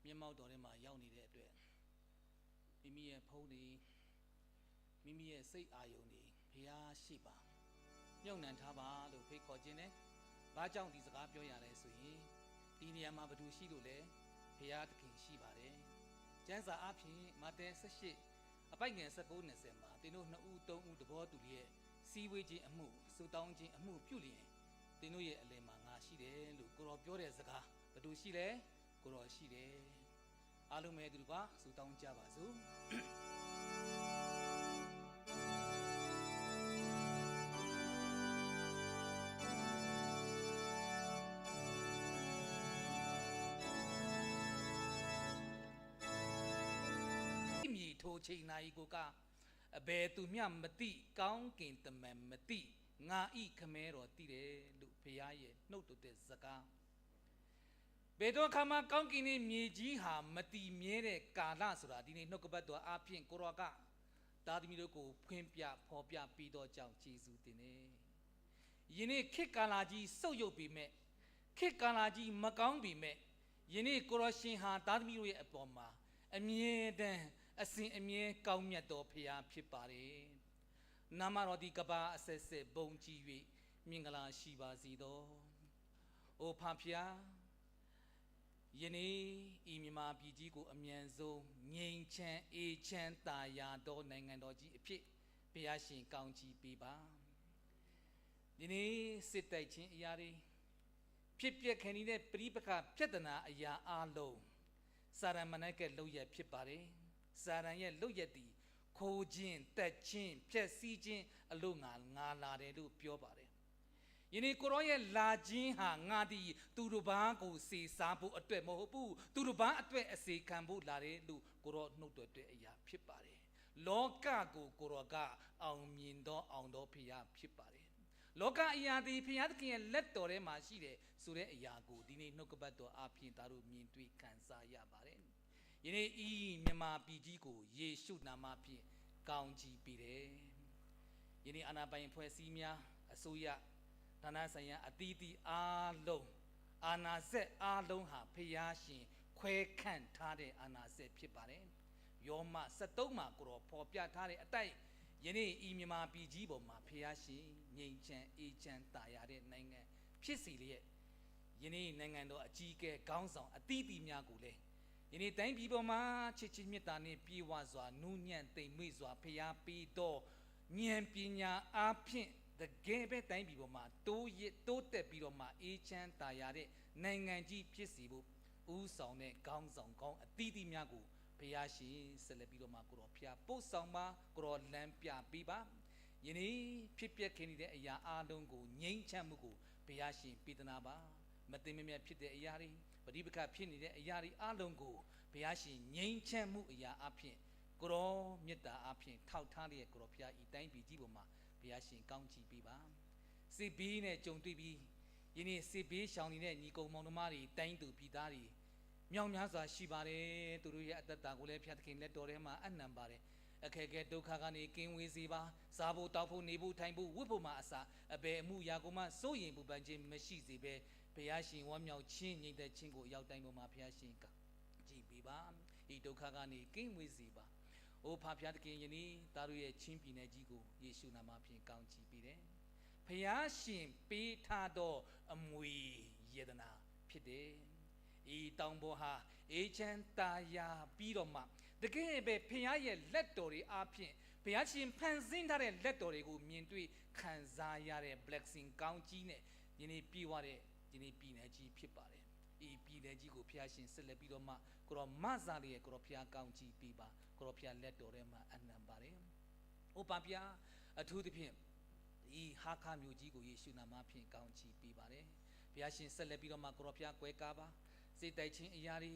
မျက်မှောက်တော်ထဲမှာရောက်နေတဲ့အတွက် မိမိရဲ့ဖုန်းတွေ၊ မိမိရဲ့စိတ်အာရုံတွေ ဘုရားရှေ့မှာမြှုပ်နှံထားပါလို့ ဖိတ်ခေါ်ခြင်းနဲ့၊ ဘာကြောင့်ဒီစကားပြောရလဲဆိုရင်၊ ဒီနေရာမှာဘယ်သူရှိလို့လဲ။ ဘုရားသခင်ရှိပါတယ်။ ကျမ်းစာအားဖြင့် မဿဲဆယ့်ရှစ် အပိုဒ်ငယ်ဆယ့်ကိုး နှစ်ဆယ်မှာ၊ သင်တို့နှစ်ဦးသုံးဦး သဘောတူလျက် စည်းဝေးခြင်းအမှု၊ ဆုတောင်းခြင်းအမှုပြုလျှင်၊ သင်တို့ရဲ့အလယ်မှာငါရှိတယ်လို့ ကိုယ်တော်ပြောတဲ့စကား။ ဘယ်သူရှိလဲ။ ကိုယ်တော်ရှိတယ်။ အားလုံးပဲ သူတစ်ပါးဆုတောင်းကြပါစို့။ မြည်ထိုချိန်နာရီကိုက အဘယ်သူမျှမသိ၊ ကောင်းကင်တမန်မသိ၊ ငါ၏ခမဲတော်သိတယ်လို့ ဘုရားရဲ့နှုတ်တော်တဲ့စကား။ ဘယ်တော့အခါမှ ကောင်းကင်နဲ့မြေကြီးဟာ မတည်မြဲတဲ့ကာလဆိုတာ ဒီနေ့နှုတ်ကပတ်တော်အားဖြင့် ကိုယ်တော်က သားသမီးတို့ကို ဖွင့်ပြဖော်ပြပေးသောကြောင့် ကျေးဇူးတင်တယ်။ ယနေ့ခေတ်ကာလကြီး ဆုတ်ယုတ်ပေမဲ့၊ ခေတ်ကာလကြီး မကောင်းပေမဲ့၊ ယနေ့ကိုယ်တော်ရှင်ဟာ သားသမီးတို့ရဲ့အပေါ်မှာ အမြဲတမ်း အစဉ်အမြဲ ကောင်းမြတ်သောဘုရားဖြစ်ပါတယ်။ နာမတော်သည် ကမ္ဘာအဆက်ဆက် ဘုန်းကြီး၍ မင်္ဂလာရှိပါစေသော။ အိုဖဖျား၊ ယနေ့၊ ဤမြန်မာပြည်ကြီးကို အမြန်ဆုံး ငြိမ်းချမ်း၊ အေးချမ်း၊ သာယာသော နိုင်ငံတော်ကြီးအဖြစ် ဘုရားရှင် ကောင်းချီးပေးပါ။ ဒီနေ့စစ်တိုက်ခြင်းအရာတွေ၊ ဖြစ်ပျက်ခဲ့နေတဲ့ ပဋိပက္ခပြဿနာအရာအားလုံး၊ စာတန်မန်နက်ကလုပ်ရပ်ဖြစ်ပါတယ်။ စာတန်ရဲ့လုပ်ရပ်သည် ခိုးခြင်း၊ သတ်ခြင်း၊ ဖျက်ဆီးခြင်းအလို့ငှာ ငါလာတယ်လို့ပြောပါတယ်။ ယနေ့ကိုယ်တော်ရဲ့လာခြင်းဟာ ငါသည်သူတစ်ပါးကို စေစားဖို့အတွက်မဟုတ်ဘူး။ သူတစ်ပါးအတွက် အစေခံဖို့လာတယ်လို့ ကိုယ်တော်နှုတ်တော်တဲ့အရာဖြစ်ပါတယ်။ လောကကို ကိုယ်တော်က အောင်မြင်သော အောင်သောဘုရားဖြစ်ပါတယ်။ လောကအရာသည် ဘုရားသခင်ရဲ့လက်တော်ထဲမှာရှိတယ်ဆိုတဲ့အရာကို ဒီနေ့နှုတ်ကပတ်တော်အားဖြင့် သားတို့မြင်တွေ့ခံစားရပါတယ်။ ယနေ့ ဤမြန်မာပြည်ကြီးကို ယေရှုနာမဖြင့် ကောင်းချီးပေးတယ်။ ယနေ့ အာဏာပိုင်အဖွဲ့အစည်းများ၊ အစိုးရ၊ ဌာနဆိုင်ရာအသီးသီးအားလုံး၊ အာဏာစက်အားလုံးဟာ ဘုရားရှင်ခွဲခန့်ထားတဲ့ အာဏာစက်ဖြစ်ပါတယ်။ ရောမ ဆယ့်သုံးမှာ ကိုယ်တော်ဖော်ပြထားတဲ့အတိုင်း၊ ယနေ့ ဤမြန်မာပြည်ကြီးပေါ်မှာ ဘုရားရှင် ငြိမ်းချမ်း၊ အေးချမ်း၊ သာယာတဲ့နိုင်ငံဖြစ်စေလျက်၊ ယနေ့နိုင်ငံတော်အကြီးအကဲခေါင်းဆောင်အသီးသီးများကိုလည်း၊ ယနေ့တိုင်းပြည်ပေါ်မှာ ချစ်ခြင်းမေတ္တာနှင့်ပြည့်ဝစွာ၊ နူးညံ့သိမ်မွေ့စွာ ဘုရားပေးသော ဉာဏ်ပညာအားဖြင့် တကယ်ပဲတိုင်းပြည်ပေါ်မှာ တိုးရစ်တိုးတက်ပြီးတော့မှ အေးချမ်းသာယာတဲ့နိုင်ငံကြီးဖြစ်စေဖို့ ဦးဆောင်တဲ့ခေါင်းဆောင်ကောင်းအသီးသီးများကို ဘုရားရှင်ဆက်လက်ပြီးတော့မှ ကိုယ်တော်ဘုရားပို့ဆောင်ပါ။ ကိုယ်တော်လမ်းပြပေးပါ။ ယနေ့ဖြစ်ပျက်ခဲ့နေတဲ့အရာအားလုံးကို ငြိမ်းချမ်းမှုကို ဘုရားရှင်ပေးသနားပါ။ မသင့်မမြတ်ဖြစ်တဲ့အရာတွေ၊ ပဋိပက္ခဖြစ်နေတဲ့အရာတွေအားလုံးကို ဘုရားရှင်ငြိမ်းချမ်းမှုအရာအဖြစ်၊ ကိုယ်တော်မေတ္တာအဖြစ် ထောက်ထားလျက် ကိုယ်တော်ဘုရား ဤတိုင်းပြည်ကြီးပေါ်မှာ ဘုရားရှင်ကောင်းချီးပေးပါ။ စစ်ဘေးနဲ့ကြုံတွေ့ပြီး၊ ယနေ့စစ်ဘေးရှောင်နေတဲ့ညီကောင်မောင်နှမတွေ၊ တိုင်းသူပြည်သားတွေ မြောက်များစွာရှိပါတယ်။ သူတို့ရဲ့အသက်တာကိုလည်း ဘုရားသခင်လက်တော်ထဲမှာ အပ်နှံပါတယ်။ အခက်အခဲဒုက္ခကနေ ကင်းဝေးစေပါ။ စားဖို့၊ တောက်ဖို့၊ နေဖို့၊ ထိုင်ဖို့၊ ဝတ်ဖို့မှာအစ အဘယ်အမှုအရာကိုမှ စိုးရိမ်ပူပန်ခြင်းမရှိစေဘဲ၊ ဘုရားရှင်ဝမ်းမြောက်ခြင်း၊ ငြိမ်သက်ခြင်းကို အရောက်တိုင်းပေါ်မှာ ဘုရားရှင်က ကြည့်ပေးပါ။ ဤဒုက္ခကနေ ကင်းဝေးစေပါ။ အိုဖဖျားသခင်၊ ယနေ့သားတို့ရဲ့ချင်းပြည်နယ်ကြီးကို ယေရှုနာမဖြင့် ကောင်းချီးပေးတယ်။ ဘုရားရှင်ပေးထားသော အမွေရတနာဖြစ်တယ်။ ဤတောင်ပေါ်ဟာ အေးချမ်းသာယာပြီးတော့မှ၊ တကယ်ပဲ ဘုရားရဲ့လက်တော်တွေအားဖြင့်၊ ဘုရားရှင်ဖန်ဆင်းထားတဲ့လက်တော်တွေကို မြင်တွေ့ခံစားရတဲ့ blessing ကောင်းကြီးနဲ့ ယနေ့ပြည့်ဝတဲ့ ယနေ့ပြည်နယ်ကြီးဖြစ်ပါတယ်။ ဤပြည်နယ်ကြီးကို ဘုရားရှင်ဆက်လက်ပြီးတော့မှ ကိုယ်တော်မစလျက် ကိုယ်တော်ဘုရားကောင်းချီးပေးပါ။ ကိုယ်တော်ဘုရားလက်တော်ထဲမှာ အပ်နှံပါတယ်။ အိုဖဖျား၊ အထူးသဖြင့် ဤဟားခါးမြို့ကြီးကို ယေရှုနာမဖြင့် ကောင်းချီးပေးပါတယ်။ ဘုရားရှင်ဆက်လက်ပြီးတော့မှ ကိုယ်တော်ဘုရားကွယ်ကာပါ။ စစ်တိုက်ခြင်းအရာတွေ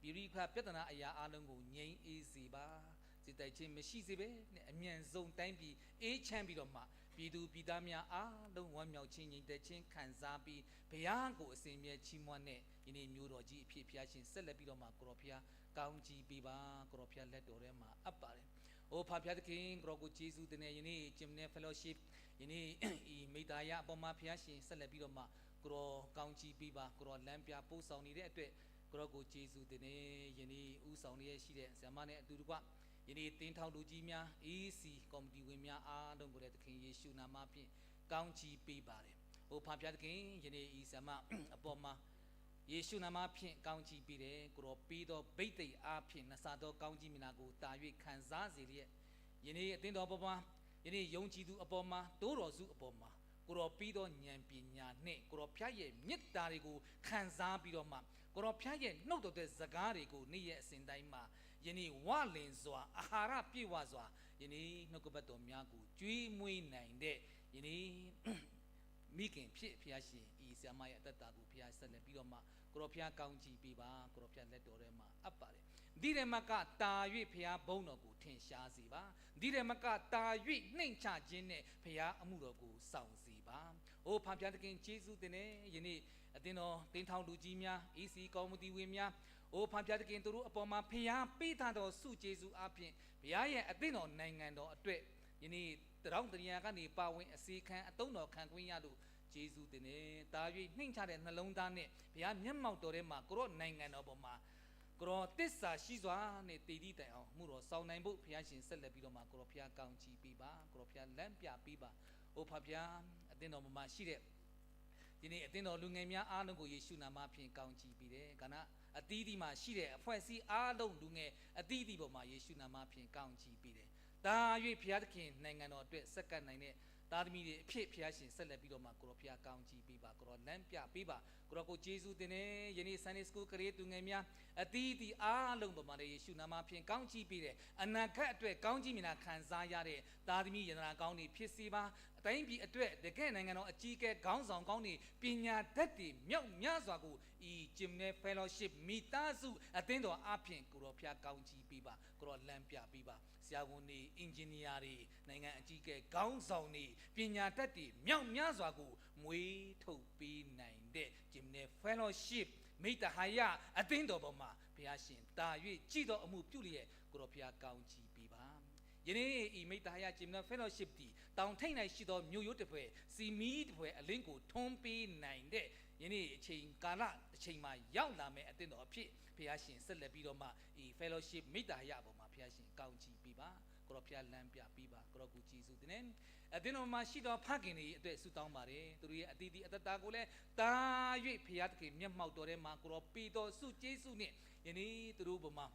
၊ ပဋိပက္ခပြဿနာအရာအားလုံးကို ငြိမ်းအေးစေပါ။ စစ်တိုက်ခြင်းမရှိစေဘဲနဲ့ အမြန်ဆုံးတိုင်းပြည်အေးချမ်းပြီးတော့မှ၊ ပြည်သူပြည်သားများအားလုံး ဝမ်းမြောက်ခြင်း၊ ငြိမ်သက်ခြင်းခံစားပြီး၊ ဘုရားကိုအစဉ်အမြဲချီးမွမ်းတဲ့ ယနေ့မြို့တော်ကြီးအဖြစ် ဘုရားရှင်ဆက်လက်ပြီးတော့မှ ကိုယ်တော်ဘုရားကောင်းချီးပေးပါ။ ကိုယ်တော်ဘုရားလက်တော်ထဲမှာ အပ်ပါတယ်။ အိုဖဖျားသခင်၊ ကိုယ်တော်ကိုကျေးဇူးတင်တဲ့ ယနေ့ Gymnast Fellowship၊ ယနေ့ ဤမိသားရအပေါ်မှာ ဘုရားရှင်ဆက်လက်ပြီးတော့မှ ကိုယ်တော်ကောင်းချီးပေးပါ။ ကိုယ်တော်လမ်းပြပို့ဆောင်နေတဲ့အတွက် ကိုရော့ကိုကျေးဇူးတင်နေ၊ ယနေ့ဦးဆောင်လျက်ရှိတဲ့ဆရာမနဲ့အတူတကွ၊ ယနေ့သင်းထောက်လူကြီးများ၊ အေးစီကော်မတီဝင်များအားလုံးကိုလည်း သခင်ယေရှုနာမဖြင့်ကောင်းချီးပေးပါတယ်။ အိုဖခင်သခင်၊ ယနေ့ဤဆရာမအပေါ်မှာယေရှုနာမဖြင့်ကောင်းချီးပေးတယ်။ ကိုရော့ပေးသောဘိသိက်အားဖြင့် နဆာသောကောင်းကြီးမင်္ဂလာကိုသာ၍ခံစားစေလျက်၊ ယနေ့အသင်းတော်ပေါ်မှာ၊ ယနေ့ယုံကြည်သူအပေါ်မှာ၊ သိုးတော်စုအပေါ်မှာ၊ ကိုရော့ပေးသောဉာဏ်ပညာနဲ့ကိုရော့ဖခင်ရဲ့မေတ္တာတွေကိုခံစားပြီးတော့မှ၊ ကိုရော့ဖခင်ရဲ့နှုတ်တော်တဲ့စကားတွေကိုနေ့ရက်အစဉ်တိုင်းမှာ၊ ယနေ့ဝလင်စွာ၊ အာဟာရပြည့်ဝစွာ၊ ယနေ့နှုတ်ကပတ်တော်များကိုကျွေးမွေးနိုင်တဲ့၊ ယနေ့မိခင်ဖြစ်၊ ဘုရားရှင်၊ ဤဆရာမရဲ့အသက်တာကိုဘုရားဆက်လက်ပြီးတော့မှ၊ ကိုရော့ဖခင်ကောင်းချီးပေးပါ။ ကိုရော့ဖခင်လက်တော်ထဲမှာအပ်ပါတယ်။ ဒ်လည်းမက၊ သာ၍ဘုရားဘုန်းတော်ကိုထင်ရှားစေပါ။ ဒ်လည်းမက၊ သာ၍နှိမ့်ချခြင်းနဲ့ဘုရားအမှုတော်ကိုဆောင်စေပါ။ အိုဖခင်သခင်၊ ကျေးဇူးတင်တယ်။ ယနေ့အသင်းတော်သင်းထောက်လူကြီးများ၊ အေးစီကော်မတီဝင်များ၊ အိုဖခင်သခင်၊ သူတို့အပေါ်မှာဘုရားပေးထားသောဆုကျေးဇူးအားဖြင့်၊ ဘုရားရဲ့အသင်းတော်နိုင်ငံတော်အတွက်၊ ယနေ့သရောင်းတနေရာကနေပါဝင်၊ အစေခံအသုံးတော်ခံခွင့်ရလို့ကျေးဇူးတင်တယ်။ သာ၍နှိမ့်ချတဲ့နှလုံးသားနဲ့၊ ဘုရားမျက်မှောက်တော်ထဲမှာ၊ ကိုရော့နိုင်ငံတော်ပေါ်မှာ၊ ကိုရော့သစ္စာရှိစွာနဲ့သေသည့်တိုင်အောင်မှုတော်ဆောင်နိုင်ဖို့၊ ဘုရားရှင်ဆက်လက်ပြီးတော့မှ၊ ကိုရော့ဖခင်ကောင်းချီးပေးပါ။ ကိုရော့ဖခင်လမ်းပြပေးပါ။ အိုဖခင်၊ အသင်းတော်ပေါ်မှာရှိတဲ့၊ ဒီနေ့အသင်းတော်လူငယ်များအားလုံးကိုယေရှုနာမဖြင့်ကောင်းချီးပေးတယ်။ ကဏ္ဍအသီးသီးမှာရှိတဲ့အဖွဲ့အစည်းအားလုံး၊ လူငယ်အသီးသီးပေါ်မှာယေရှုနာမဖြင့်ကောင်းချီးပေးတယ်။ သာ၍ဘုရားသခင်နိုင်ငံတော်အတွက်ဆက်ကပ်နိုင်တဲ့သားသမီးတွေအဖြစ်၊ ဘုရားရှင်ဆက်လက်ပြီးတော့မှ၊ ကိုရော့ဖခင်ကောင်းချီးပေးပါ။ ကိုရော့လမ်းပြပေးပါ။ ကိုရော့ကိုကျေးဇူးတင်တယ်။ ယနေ့ Sunday School ကလေးသူငယ်များအသီးသီးအားလုံးပေါ်မှာလည်းယေရှုနာမဖြင့်ကောင်းချီးပေးတယ်။ အနာဂတ်အတွက်ကောင်းချီးမင်္ဂလာခံစားရတဲ့သားသမီးရတနာကောင်းတွေဖြစ်စေပါ။ တိုင်းပြည်အတွက်တကယ့်နိုင်ငံတော်အကြီးအကဲခေါင်းဆောင်ကောင်းတွေ၊ ပညာတတ်တွေမြောက်များစွာကို၊ ဤ Gymnast Fellowship မိသားစုအသင်းတော်အားဖြင့်၊ ကိုရော့ဖခင်ကောင်းချီးပေးပါ။ ကိုရော့လမ်းပြပေးပါ။ ဆရာဝန်တွေ၊ engineer တွေ၊ နိုင်ငံအကြီးအကဲခေါင်းဆောင်တွေ၊ ပညာတတ်တွေမြောက်များစွာကိုမွေးထုတ်ပေးနိုင်တဲ့၊ Gymnast Fellowship မိတ္တဟာယအသင်းတော်ပေါ်မှာ၊ ဘုရားရှင်၊ သာ၍ကြီးသောအမှုပြုလျက်၊ ကိုရော့ဖခင်ကောင်းချီးပေးပါ။ ယနေ့၊ ယနေ့ မိတ္တဟာယ Gymnast Fellowship သည်တောင်ထိပ်၌ရှိသောမြို့ရိုးတစ်ဖျၢၣ်၊ ဆီမီးတစ်ဖျၢၣ်အလင်းကိုထွန်းပေးနိုင်တဲ့၊ ယနေ့အချိန်ကာလအချိန်မှာရောက်လာမယ့်အသင်းတော်အဖြစ်၊ ဘုရားရှင်ဆက်လက်ပြီးတော့မှ၊ ဤ Fellowship မိတ္တဟာယအပေါ်မှာ၊ ဘုရားရှင်ကောင်းချီးပေးပါ။ ကိုရော့ဖခင်လမ်းပြပေးပါ။ ကိုရော့ကိုကျေးဇူးတင်တယ်။ အသင်းတော်မှာရှိသောဖခင်တွေအတွက်ဆုတောင်းပါတယ်။ သူတို့ရဲ့အသီးသီးအသက်တာကိုလည်း၊ သာ၍ဘုရားသခင်မျက်မှောက်တော်ထဲမှာ၊ ကိုရော့ပေးသောဆုကျေးဇူးနဲ့၊ ယနေ့သူတို့ပေါ်မှာ၊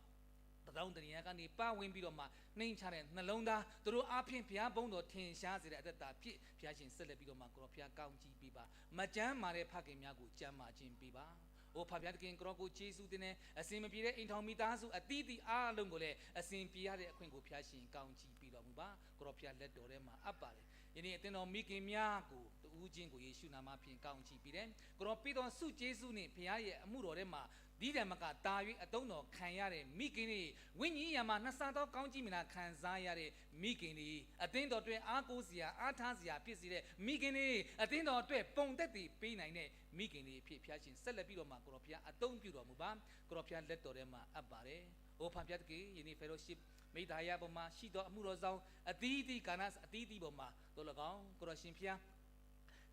သရောင်းတနေရာကနေပါဝင်ပြီးတော့မှ၊ နှိမ့်ချတဲ့နှလုံးသား၊ သူတို့အားဖြင့်ဘုရားဘုန်းတော်ထင်ရှားစေတဲ့အသက်တာဖြစ်၊ ဘုရားရှင်ဆက်လက်ပြီးတော့မှ၊ ကိုရော့ဖခင်ကောင်းချီးပေးပါ။ မကျန်းမာတဲ့ဖခင်များကိုကျန်းမာခြင်းပေးပါ။ အိုဖခင်သခင်၊ ကိုရော့ကိုကျေးဇူးတင်တယ်။ အဆင်မပြေတဲ့အိမ်ထောင်မိသားစုအသီးသီးအားလုံးကိုလည်း၊ အဆင်ပြေရတဲ့အခွင့်ကိုဘုရားရှင်ကောင်းချီးပေးတော်မူပါ။ ကိုရော့ဖခင်လက်တော်ထဲမှာအပ်ပါတယ်။ ယနေ့အသင်းတော်မိခင်များကို၊ တဦးချင်းကိုယေရှုနာမဖြင့်ကောင်းချီးပေးတယ်။ ကိုရော့ပေးသောဆုကျေးဇူးနဲ့၊ ဘုရားရဲ့အမှုတော်ထဲမှာ၊ ဒ်လည်းမက၊ သာ၍အသုံးတော်ခံရတဲ့မိခင်တွေ၊ ဝိညာဉ်ရေးရာမှာနှစ်ဆသောကောင်းချီးမင်္ဂလာခံစားရတဲ့မိခင်တွေ၊ အသင်းတော်အတွက်အားကိုးစရာ၊ အားထားစရာဖြစ်စေတဲ့မိခင်တွေ၊ အသင်းတော်အတွက်ပုံသက်သေပေးနိုင်တဲ့မိခင်တွေအဖြစ်၊ ဘုရားရှင်ဆက်လက်ပြီးတော့မှ၊ ကိုရော့ဖခင်အသုံးပြုတော်မူပါ။ ကိုရော့ဖခင်လက်တော်ထဲမှာအပ်ပါတယ်။ အိုဖခင်သခင်၊ ယနေ့ Fellowship မိတ္တဟာယပေါ်မှာရှိသောအမှုတော်ဆောင်အသီးသီး၊ ကဏ္ဍအသီးသီးပေါ်မှာသော်လည်းကောင်း၊ ကိုရော့ရှင်ဖျား၊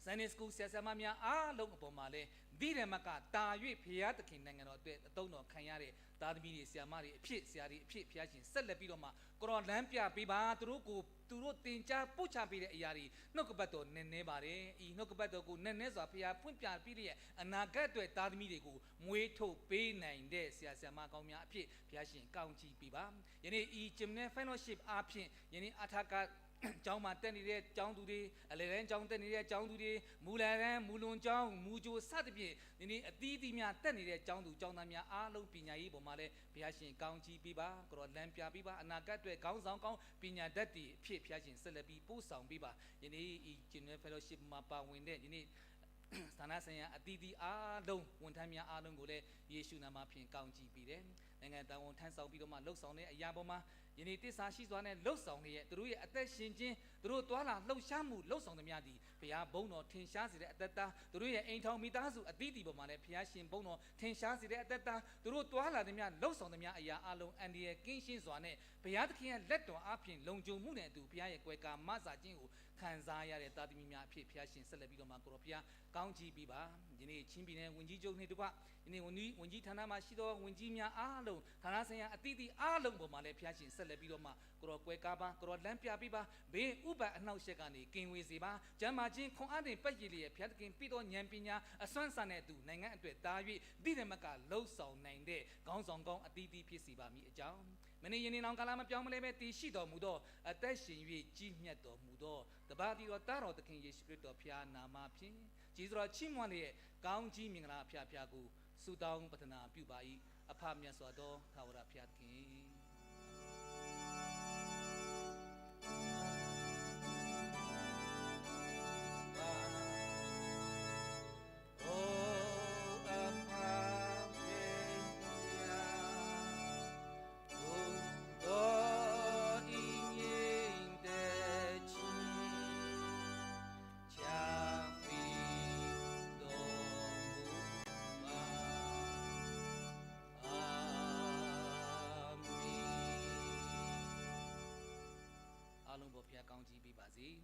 Sunday School ဆရာဆရာမများအားလုံးအပေါ်မှာလည်း၊ ဒ်လည်းမက၊ သာ၍ဘုရားသခင်နိုင်ငံတော်အတွက်အသုံးတော်ခံရတဲ့သားသမီးတွေ၊ ဆရာမတွေအဖြစ်၊ ဆရာတွေအဖြစ်၊ ဘုရားရှင်ဆက်လက်ပြီးတော့မှ၊ ကိုရော့လမ်းပြပေးပါ။ သူတို့ကို၊ သူတို့သင်ကြားပို့ချပေးတဲ့အရာတွေ၊ နှုတ်ကပတ်တော်နက်နဲပါတယ်။ ဤနှုတ်ကပတ်တော်ကိုနက်နဲစွာဘုရားဖွင့်ပြပေးလျက်၊ အနာဂတ်အတွက်သားသမီးတွေကိုမွေးထုတ်ပေးနိုင်တဲ့ဆရာဆရာမကောင်းများအဖြစ်၊ ဘုရားရှင်ကောင်းချီးပေးပါ။ ယနေ့ Gymnast Fellowship အားဖြင့်၊ ယနေ့ အထကကျောင်းမှာတက်နေတဲ့ကျောင်းသူတွေ၊ အလယ်တန်းကျောင်းတက်နေတဲ့ကျောင်းသူတွေ၊ မူလတန်း၊ မူလွန်ကျောင်း၊ မူကြိုစသဖြင့်၊ ယနေ့အသီးသီးများတက်နေတဲ့ကျောင်းသူကျောင်းသားများအားလုံး၊ ပညာရေးပေါ်မှာလည်း၊ ဘုရားရှင်ကောင်းချီးပေးပါ။ ကိုရော့လမ်းပြပေးပါ။ အနာဂတ်အတွက်ခေါင်းဆောင်ကောင်း၊ ပညာတတ်တွေအဖြစ်၊ ဘုရားရှင်ဆက်လက်ပြီးပို့ဆောင်ပေးပါ။ ယနေ့ Gymnast Fellowship မှာပါဝင်တဲ့၊ ယနေ့ ဌာနဆိုင်ရာအသီးသီးအားလုံး၊ ဝန်ထမ်းများအားလုံးကိုလည်း၊ ယေရှုနာမဖြင့်ကောင်းချီးပေးတယ်။ နိုင်ငံတော်ဝန်ထမ်းဆောင်ပြီးတော့မှ၊ လုပ်ဆောင်တဲ့အရာပေါ်မှာ၊ ယနေ့သစ္စာရှိစွာနဲ့လုပ်ဆောင်နေတဲ့၊ သူတို့ရဲ့အသက်ရှင်ခြင်း၊ သူတို့သွားလာလှုပ်ရှားမှု၊ လုပ်ဆောင်သမျှသည်၊ ဘုရားဘုန်းတော်ထင်ရှားစေတဲ့အသက်တာ၊ သူတို့ရဲ့အိမ်ထောင်မိသားစုအသီးသီးပေါ်မှာလည်း၊ ဘုရားရှင်ဘုန်းတော်ထင်ရှားစေတဲ့အသက်တာ၊ သူတို့သွားလာသမျှ၊ လုပ်ဆောင်သမျှအရာအားလုံး၊ အန္တရာယ်ကင်းရှင်းစွာနဲ့၊ ဘုရားသခင်ရဲ့လက်တော်အားဖြင့်၊ လုံခြုံမှုနဲ့အတူ၊ ဘုရားရဲ့ကွယ်ကာမစခြင်းကို၊ ခံစားရတဲ့ သားသမီးများအဖြစ် ဘုရားရှင်ဆက်လက်ပြီးတော့မှ ကိုယ်တော်ဘုရားကောင်းချီးပေးပါ။ ယနေ့ချင်းပြည်နယ်ဝန်ကြီးချုပ်နှင့်တကွ ယနေ့ဝန်ကြီးဝန်ကြီးဌာနမှာရှိသောဝန်ကြီးများအားလုံး၊ ဌာနဆိုင်ရာအသီးသီးအားလုံးပေါ်မှာလည်း ဘုရားရှင်ဆက်လက်ပြီးတော့မှ ကိုယ်တော်ကွယ်ကာပါ၊ ကိုယ်တော်လမ်းပြပေးပါ၊ ဘေးဥပဒ်အနှောင့်အယှက်ကနေကင်ဝေးစေပါ။ ကျန်းမာခြင်းခွန်အားနှင့်ပတ်ရည်လျက် ဘုရားသခင်ပေးသောဉာဏ်ပညာအစွမ်းအစနဲ့အတူ နိုင်ငံအတွက်သာ၍ ဒိထက်မကလုပ်ဆောင်နိုင်တဲ့ခေါင်းဆောင်ကောင်းအသီးသီးဖြစ်စေပါမည်အကြောင်း၊ မနေ့ယနေ့နောင်ကာလမပြောင်းမလဲဘဲတည်ရှိတော်မူသော အသက်ရှင်၍ကြီးမြတ်တော်မူသော တပါးတည်းသောသားတော်သခင်ယေရှုခရစ်တော်ဘုရားနာမဖြင့် ကျေးဇူးတော်ချီးမွမ်းလျက် ကောင်းကြီးမင်္ဂလာအဖျားဖျားကို ဆုတောင်းပတနာပြုပါ၏။ အဖမြတ်စွာသောထာဝရဘုရားသခင်။ အားလုံးပေါ်ဘုရားကောင်းချီးပေးပါစေ။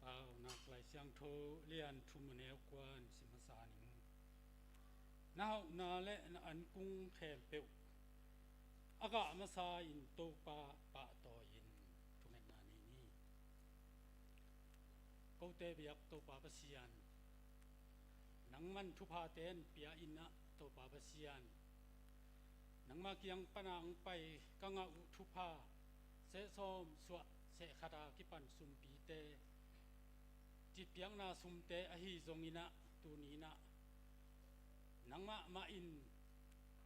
Paunak Lai Siangtho lian thum a neu kua in sim masa ning. Na hauhna le na ankung khempeuh a gah masa in Topa pahtawi in thungetna nei ni. Kote biak Topa Pasian, nangman thuphate an pia in ah Topa Pasian, nangma kiang pana ang pai ka ngah uh thupha, sehsawm suah sehkhata kipan sumpite, citpiakna sumte ahi zongin ah tuni in ah nangmah mah in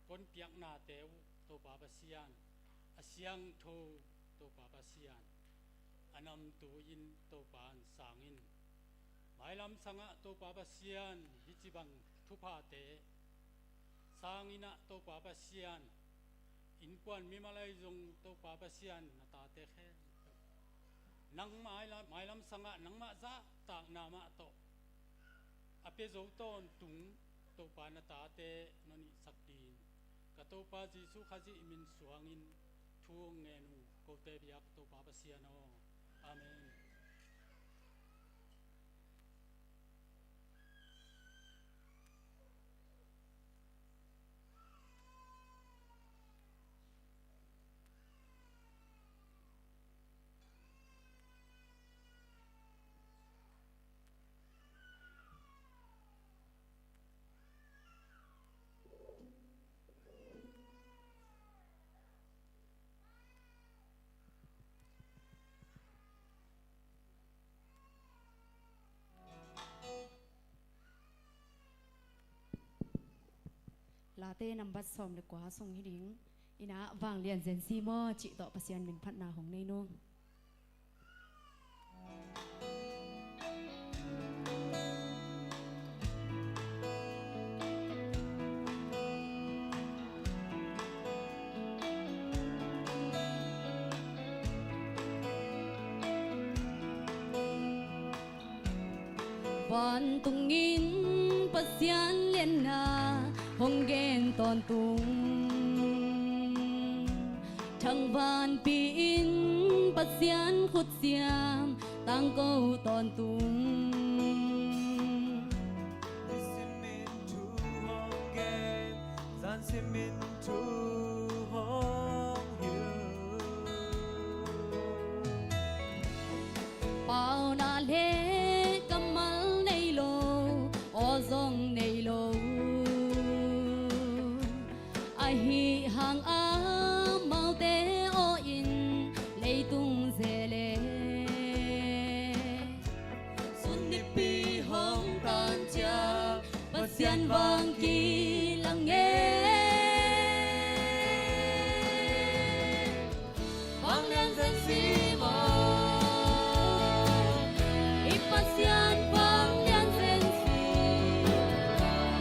konpiaknate uh Topa Pasian, a siangtho Topa Pasian, a namtu in Topa an sang in. Mailam sangah Topa Pasian hih ci bang thuphate sang in ah Topa Pasian, innkuan mimal ahi zong Topa Pasian na tate khempeuh nang mailam, mailam sangah nangmah zahtakna mah tawh a pia zo tawntung Topa na tate na hihsak dingin ka Topa Jesuh Khazih min suangin thu hong ngen uh, kote biak Topa Pasian aw. Amen. Late nambat sawm le kua sung hi ding. Ina vanglian zensi maw cih tawh Pasian min phatna hong nei nung. Vantungin Pasian lianna hong gen tawntung, thangvanpi-in Pasian khutsiam tangko tawntung. Nisim in thu hong gen, zansim in thu hong hilh. Pauna le kammal nei lo, aw zong nei lo, ahi hang amaute aw in leitung zele. Sun nipi hong tan ciang Pasian vang kilang e. Vanglian zensi maw, i Pasian vanglian zensi,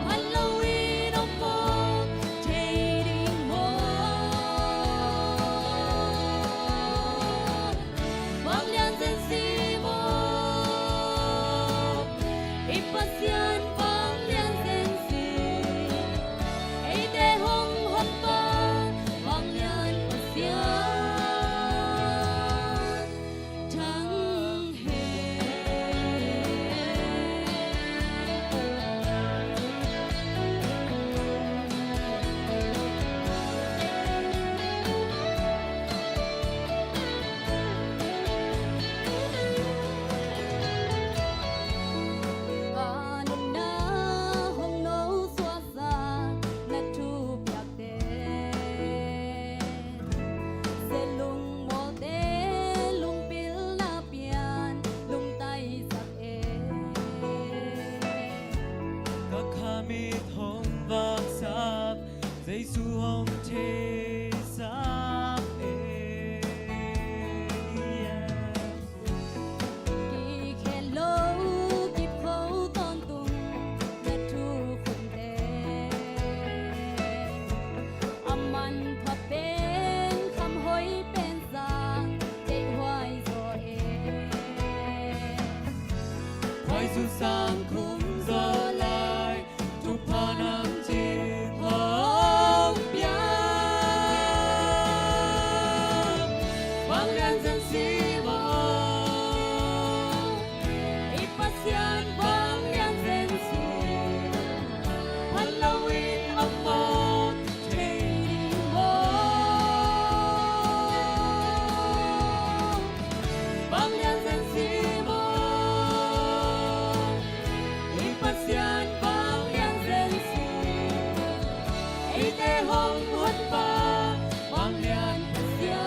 phat lo in om maw. Thei sak e. Kikhel lo kipkho tawntung na thukhunte, a manpha pen, khamhoih pen zang deihhuai zaw e. Khuaizu sang khum zaw lai, thupha nam cih hong piak. Vanglian zen si maw, i Pasian vanglian zen si. Phat loin om maw, thei ding maw. Vanglian zen si maw, i Pasian vanglian zen si. Eite hong honpa vanglian Pasian.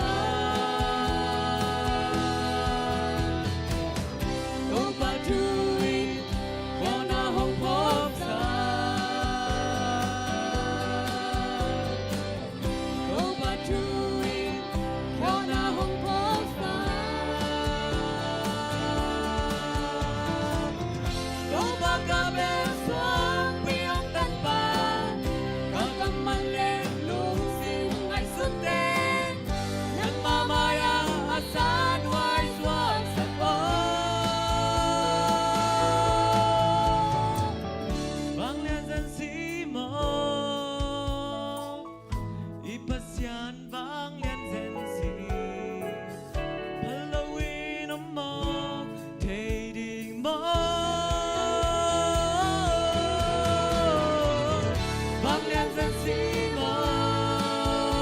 Topa thu in khuana hong phawksak. Topa thu in khuana hong phawksak. Topa ka bel suangpi hong tanpa, ka kammal le lungsim ngaihsut teng, nangma mai-ah a sanhuai suaksak aw. Vanglian zen si maw, i Pasian vanglian zen si. Phat loin om maw, thei ding maw. Vanglian zen si maw,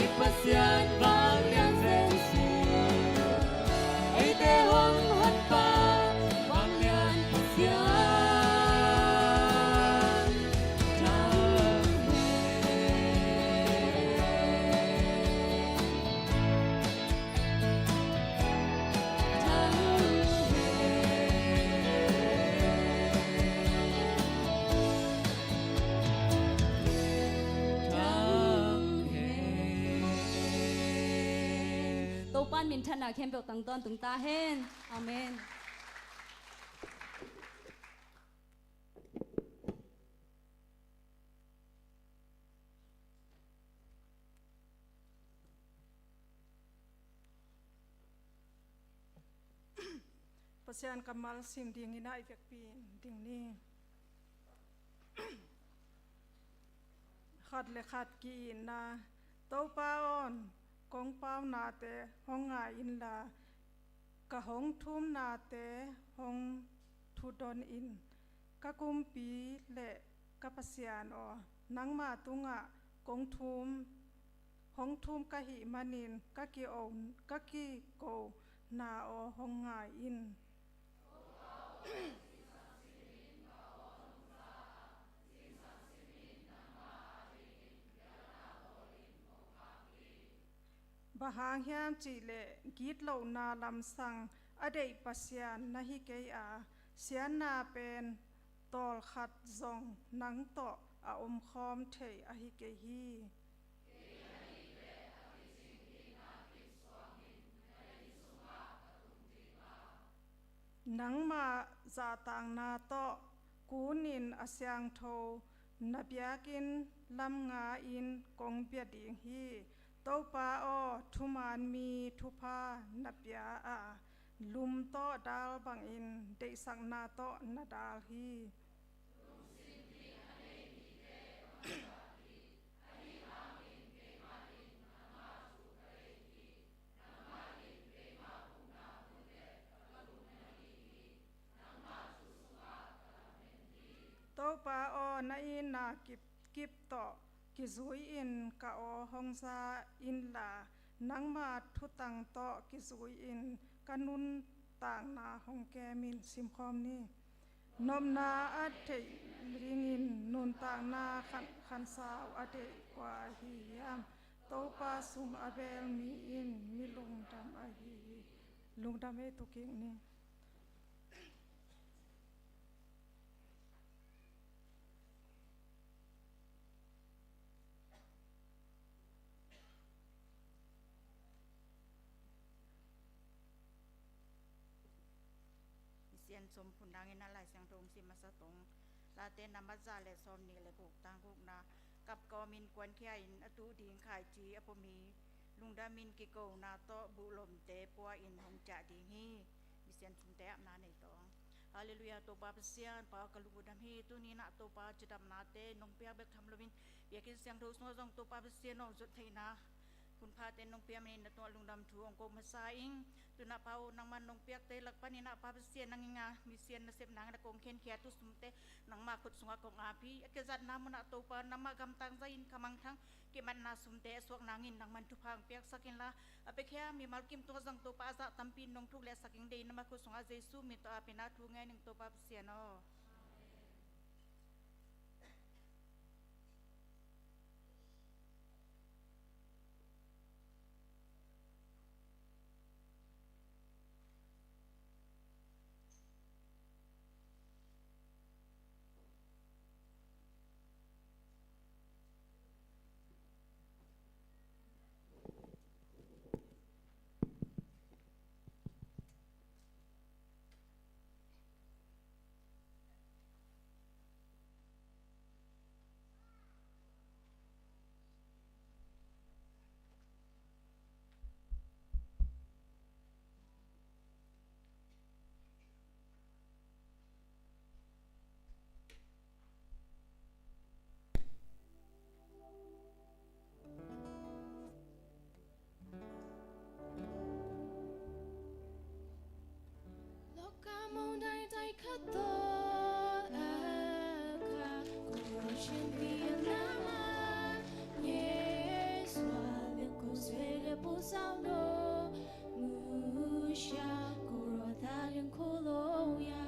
i Pasian vanglian zen si. Eite hong honpa vanglian Pasian. Topa in minthanna khempeuh tang tawntung ta hen. Amen. Pasian kammal sim dingin ah i vekpi ding ni. Khat le khat ki-itna. Topa aw, kong paunate hong ngai inla, ka hong thumnate hong thudon in. Ka Kumpi le ka Pasian aw, nangma tungah kong thum, hong thum ka hih manin ka ki-o, ka kikona aw hong ngai in. Bang hang hiam cih leh gitlohna lamsang a deih Pasian na hi kei a, siatna pen tawlkhat zong nang tawh a omkhawm thei ahi kei hi. Nangma zahtakna tawh kunin a siangtho na biakinn lam nga-in kong bia ding hi. Topa aw, thuman mi thupha na pia a, lum tawh dal bangin deihsakna tawh na dal hi. Topa aw, na itna kip, kip tawh kizui-in ka aw hong za inla, nangma thutang tawh kizui-in ka nuntakna hong kem in. Simkhawm ni. Nopna a theih dingin nuntakna khan, khansau a deih kua hi hiam? Topa sum a bel mi in mi lungdam ahi hi. Lungdam ei, tu kik ni. Sawm phun dangin a Lai Siangtho hong sim masa tong Late nambat za le sawm nih le guk, tang gukna. Kap kawmin kuankhia in a tuh ding khaici a pua mi, lungdamin kikona tawh buhlomte pua in hong ciah ding hi. Misian sumte apna nei tawng. Halleluiah, Topa Pasian, Pa ka lungdam hi. Tuni-in ah Topa, cidamnate nong piak bek tham loin, biakinn siangtho sungah zong Topa Pasian aw, zot theihna hun phate nong pia manin na tungah lungdam thu hong ko masa ing. Tu-in ah Pa aw, nangman nong piakte lak panin ah Pa Pasian, nang in ah misian nasep nangin a kong khenkhiat uh sumte nangma khut sungah kong ap hi. A kizatna munah Topa, nangma gamtang zah in ka mangthang kimatna sumte a suak nangin nangman thupha hong piaksak inla, a piakhia mimal kim tungah zong Topa, a zah tampi in nong thuk lehsak ing, deih in nangma khut sungah Jesu min tawh ap in ah thu ngen ing, Topa Pasian aw. Loka mong dai dai khat tawh a ka, ko Russian Vietnam a, Yesu a liang ko Australia pu sau no, Musia ko Rota liang ko lo ya.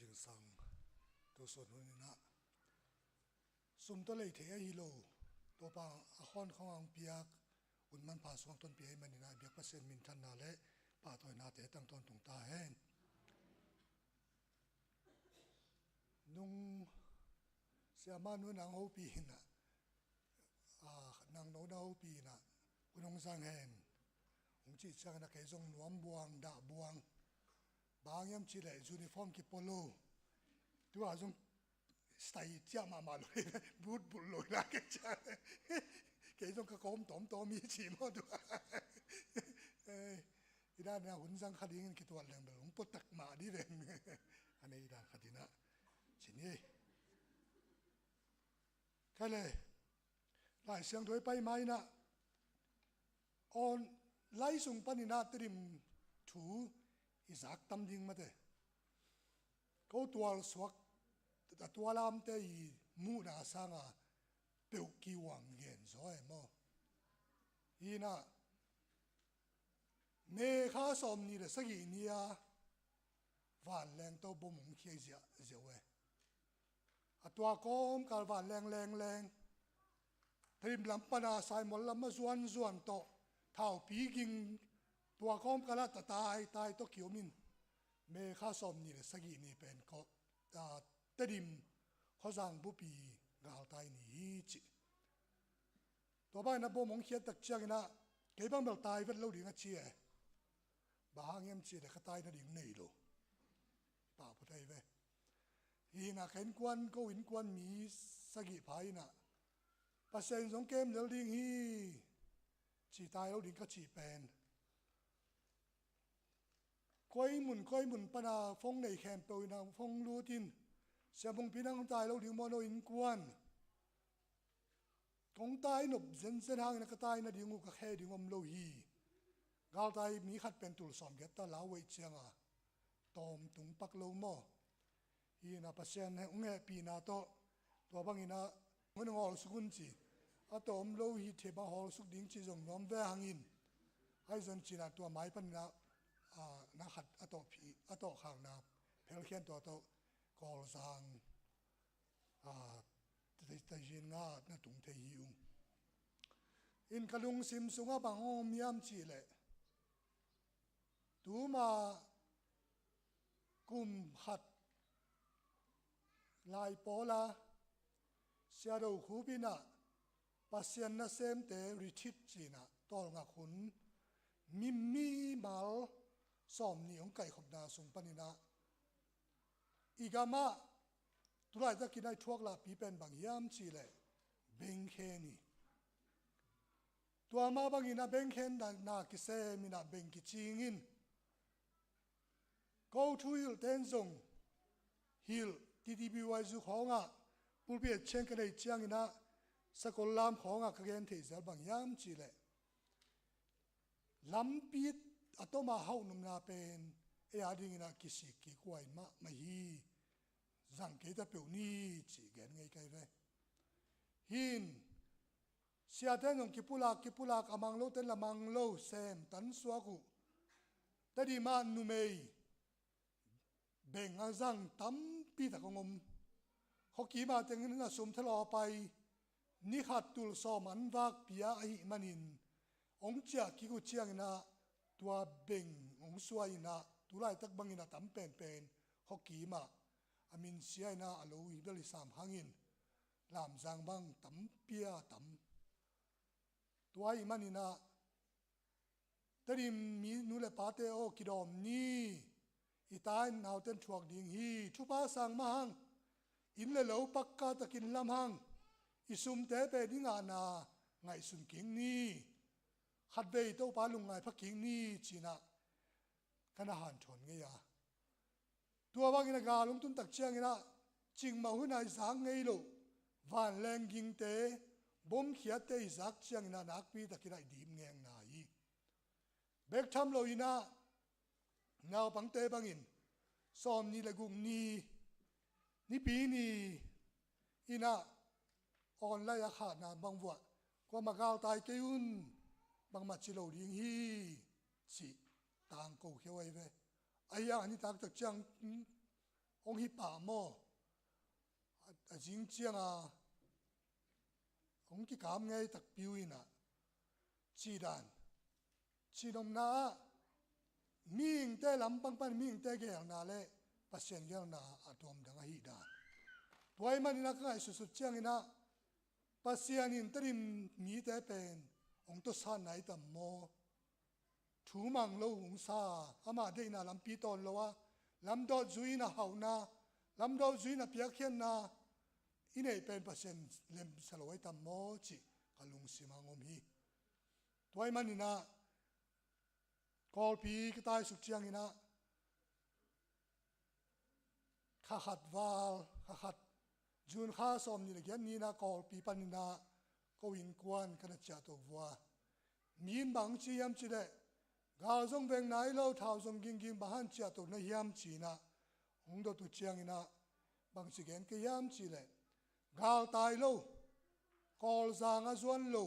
Zingsang tu sun hun inah sum tawh lei thei ahi lo, Topa a khawn khawng a hong piak hun manpha sung a tonpih ahih maninah biak Pasian minthanna le pahtawinate tang tawntung ta hen. Nung siamah nu nang hopih inah, a, nang no na hopih inah hun hong zang hen hong cih ciangin a kei zong nuam buang dah buang. Bang hang hiam cihleh uniform kipua lo. Tua zong style ciah mahmah lo. But bulh lo la kei ciang. Kei zong ka kawm tawmtawm hi ci maw tua. Eh, i dan a hun zang kha dingin kituat leng bel hong puatak mah di veng. A nei dan kha dinah ci ni. Kha le Lai Siangtho i pai ma inah, awn lai sung paninah Tedim thu i zak tam ding mate. Ko tualsuak a tualamte i muhna sanga peuh kiuang gen zaw e maw? Inah May kha sawm nih le sagih ni-a vanleng tawh bom hong khiat ziahziah uh e. A tua kawmkal vanleng lengleng Tedim lam pana Saimawl lam a zuanzuan tawh thaupi ging tua kawmkal ah tatai tai tawh kiom in May kha sawm nih le sagih ni pen ko, a, Tedim khuazang bupi galtai ni hi ci. Tua bangin a bom hong khiat tak cianginah kei bang bel tai vet lo ding a ci e. Bang hang hiam cihleh ka tai nading nei lo. Pahpha thei ve. Hi inah ka innkuan, ko innkuan mi sagih pha inah Pasian in zong kem lel ding hi ci, tai lo ding ka cih pen koi mun koi mun pana phone nei khempeuh inah phone lut in, Siamungpi nang tai lo ding maw no innkuan? Kong tai nop zenzen hangin a ka tai nading uh ka khe ding om lo hi. Galtai mi khat pen tul sawm giat ta lau veih cianga tawm tung pak lo maw? Hi inah Pasian hong hehpihna tawh tua bangin a hun hawlsuk un ci. A tawm lo hi thei bang hawlsuk ding ci zong nuam ve hangin. Ahi zong cinah tua mai paninah, a, na khat a tawh phi, a tawh khakna phelkhian tua tawh Kawlzang a, tei, tei zin nga na tung thei hi ung. In ka lungsim sungah bang om hiam cihleh tuma kum khat lai pawla Sia Do Khup inah Pasian nasemte retreat cinah tawlngak hun mi, mimal sawm nih hong kaihkhopna sung paninah i gamah tulaitakin a i thuak lahpi pen bang hiam cihleh bengkhen hi. Tua mah bangin a bengkhen na, na kisem inah beng kicing in ko thu hilhte in zong hilh T T B Y zu khawngah pulpit cheng ka nei cianginah sakol lam khawngah ka gen theih zel bang hiam cihleh lampi a tawmah hauhnopna pen ei a dinginah kisik kikuai mahmah hi. Zang kei ta peuh ni ci gen ngei kai ve. Hin siate in zong kipulak kipulak a mang lote in la mang lo sem tan suak uh. Tedim ah numei beng a zang tampi tak hong om. Khuakim ah tengin a sum thalaw pai. Ni khat tul sawm an vak pia ahih manin hong ciah kik uh cianginah tua beng hong suai inah tulaitak bangin a tam penpen khuakim ah a minsia inah a lo hi bel hi sam hangin Lamzang bang tampi a tam. Tua ahih maninah Tedim mi nu le pate aw, kidawm ni. I ta in naute in thuak ding hi. Thupha sang mah hang. Inn le lo pakka takin lam hang. I sumte pen i ngahna ngaihsun kik ni. Khatvei Topa lungngai pha kik ni cinah ka na hanthawn ngei a. Tua bangin a gal hong tun tak cianginah cikmah hunah i zak ngei loh vanleng gingte, bomkhiatte i zak cianginah nakpi takinah i dim ngengna hi. Bek tham loinah naupangte bangin sawm nih le guk ni Nipi ni inah online a khahna bang vuah kuamah galtai kei un, bangmah ci lo ding hi cih tangko khia uh ahi ve. Ahi hang a nitak tak ciang, hmm, hong hi pah maw? A, a zing cianga hong kikam ngei takpi uh inah, cih dan. Cihnopna ah mihingte lampang pan mihingte geelna le Pasian geelna a tuamdang ahih dan. Tua ahih maninah ka ngaihsutsut cianginah Pasian in Tedim mite pen hong tawsatna i tam maw? Thu mang lo hong sa, amah deihna lampi tawn lo a, lamdawt zui in a hauhna, lamdawt zui in a piakkhiatna i neih pen Pasian lemsa lo a i tam maw cih ka lungsim ah hong om hi. Tua ahih maninah Kawlpi ka taisuk cianginah kha khat val, kha khat June kha sawmnih le giat ninah Kawlpi paninah ko innkuan ka na ciahto vua. Mi in bang ci hiam cihleh, gal zong veng nai lo, thau zong gingging, bang hang ciahto na hiam cinah hong dot uh cianginah bangci gen ka hiam cihleh, galtai lo, Kawlzang a zuan lo,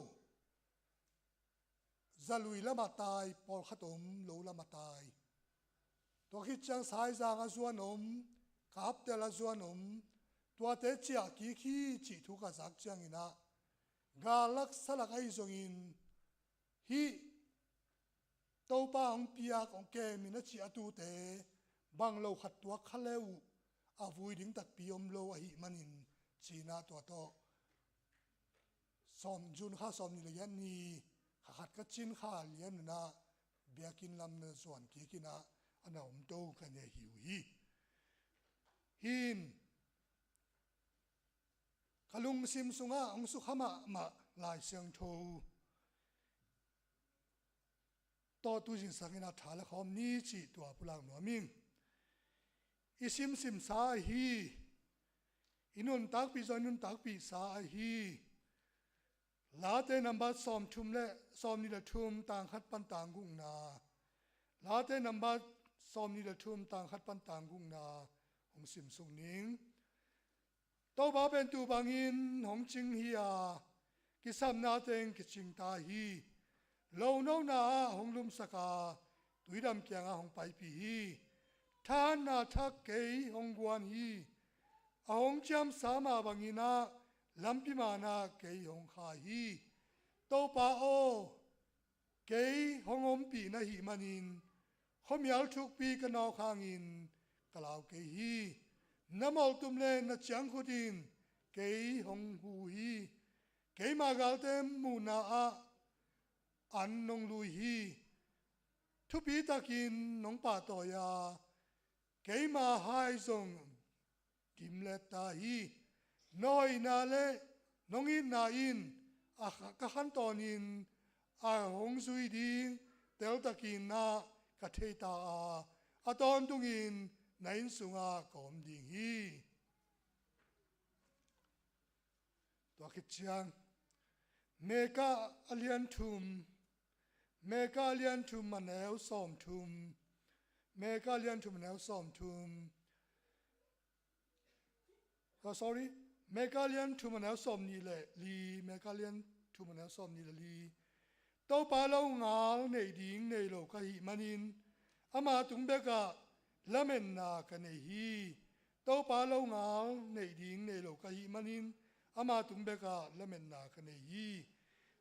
zalui lamah tai, pawlkhat om lo lamah tai. Tua khit ciang Saizang a zuan om, Kaptel a zuan om, tuate ciah kik hi cih thu ka zak cianginah, gal lak sa lak ahi zongin hih Topa hong piak, hong kemin a ciah a tute bang lo khat tuak kha le uh a vui ding takpi om lo ahih manin cinah tua tawh sawm, June kha sawmnih le giat ni, kha khat ka cin kha lian unah biakinn lam na zuan kik inah a na om to ka nei hi uh hi. Hih in ka lungsim sungah hong sukha mahmah Lai Siangtho tawh tu zingsang inah tha le khawm ni cih tua pulak nuam ing. I simsimsa ahi, i nuntakpih zong i nuntakpihsa ahi Late nambat sawmthum le, sawmnih le thum, tang khat pan tang gukna. Late nambat sawmnih le thum, tang khat pan tang gukna hong simsuk ning. Topa pen tuu bangin hong cing hi a, kisapna teng kicing ta hi. Lonona ah hong lumsak a, tuidam kiangah hong paipih hi. Thahatna thak kei hong guan hi. A hong ciamsa mah bangin ah lampi manah kei hong khai hi. Topa aw, kei hong ompih na hih manin khuamial thukpi ka nawk hangin ka lau kei hi. Na moltum le na ciangkhut in kei hong hu hi. Keima galte muhna ah an nong lui hi. Thupi takin nong pahtawi a, keima hai zong gimlet ta hi. Na hoihna le nong itna in a kha-, ka khan tawnin a hong zui ding teltakin ah ka thei ta a, a tawntungin na inn sungah ka om ding hi. Tua khit ciang, Mika a lian thum, Mika a lian thum a neu sawmthum, Mika a lian thum a neu sawmthum. Oh, sorry, Mika a lian thum a neu sawmnih le li, Mika a lian thum a neu sawmnih le li. Topa longal neih ding nei lo ka hih manin ama tung bekah lametna ka nei hi. Topa longal neih ding nei lo ka hih manin ama tung bekah lametna ka nei hi.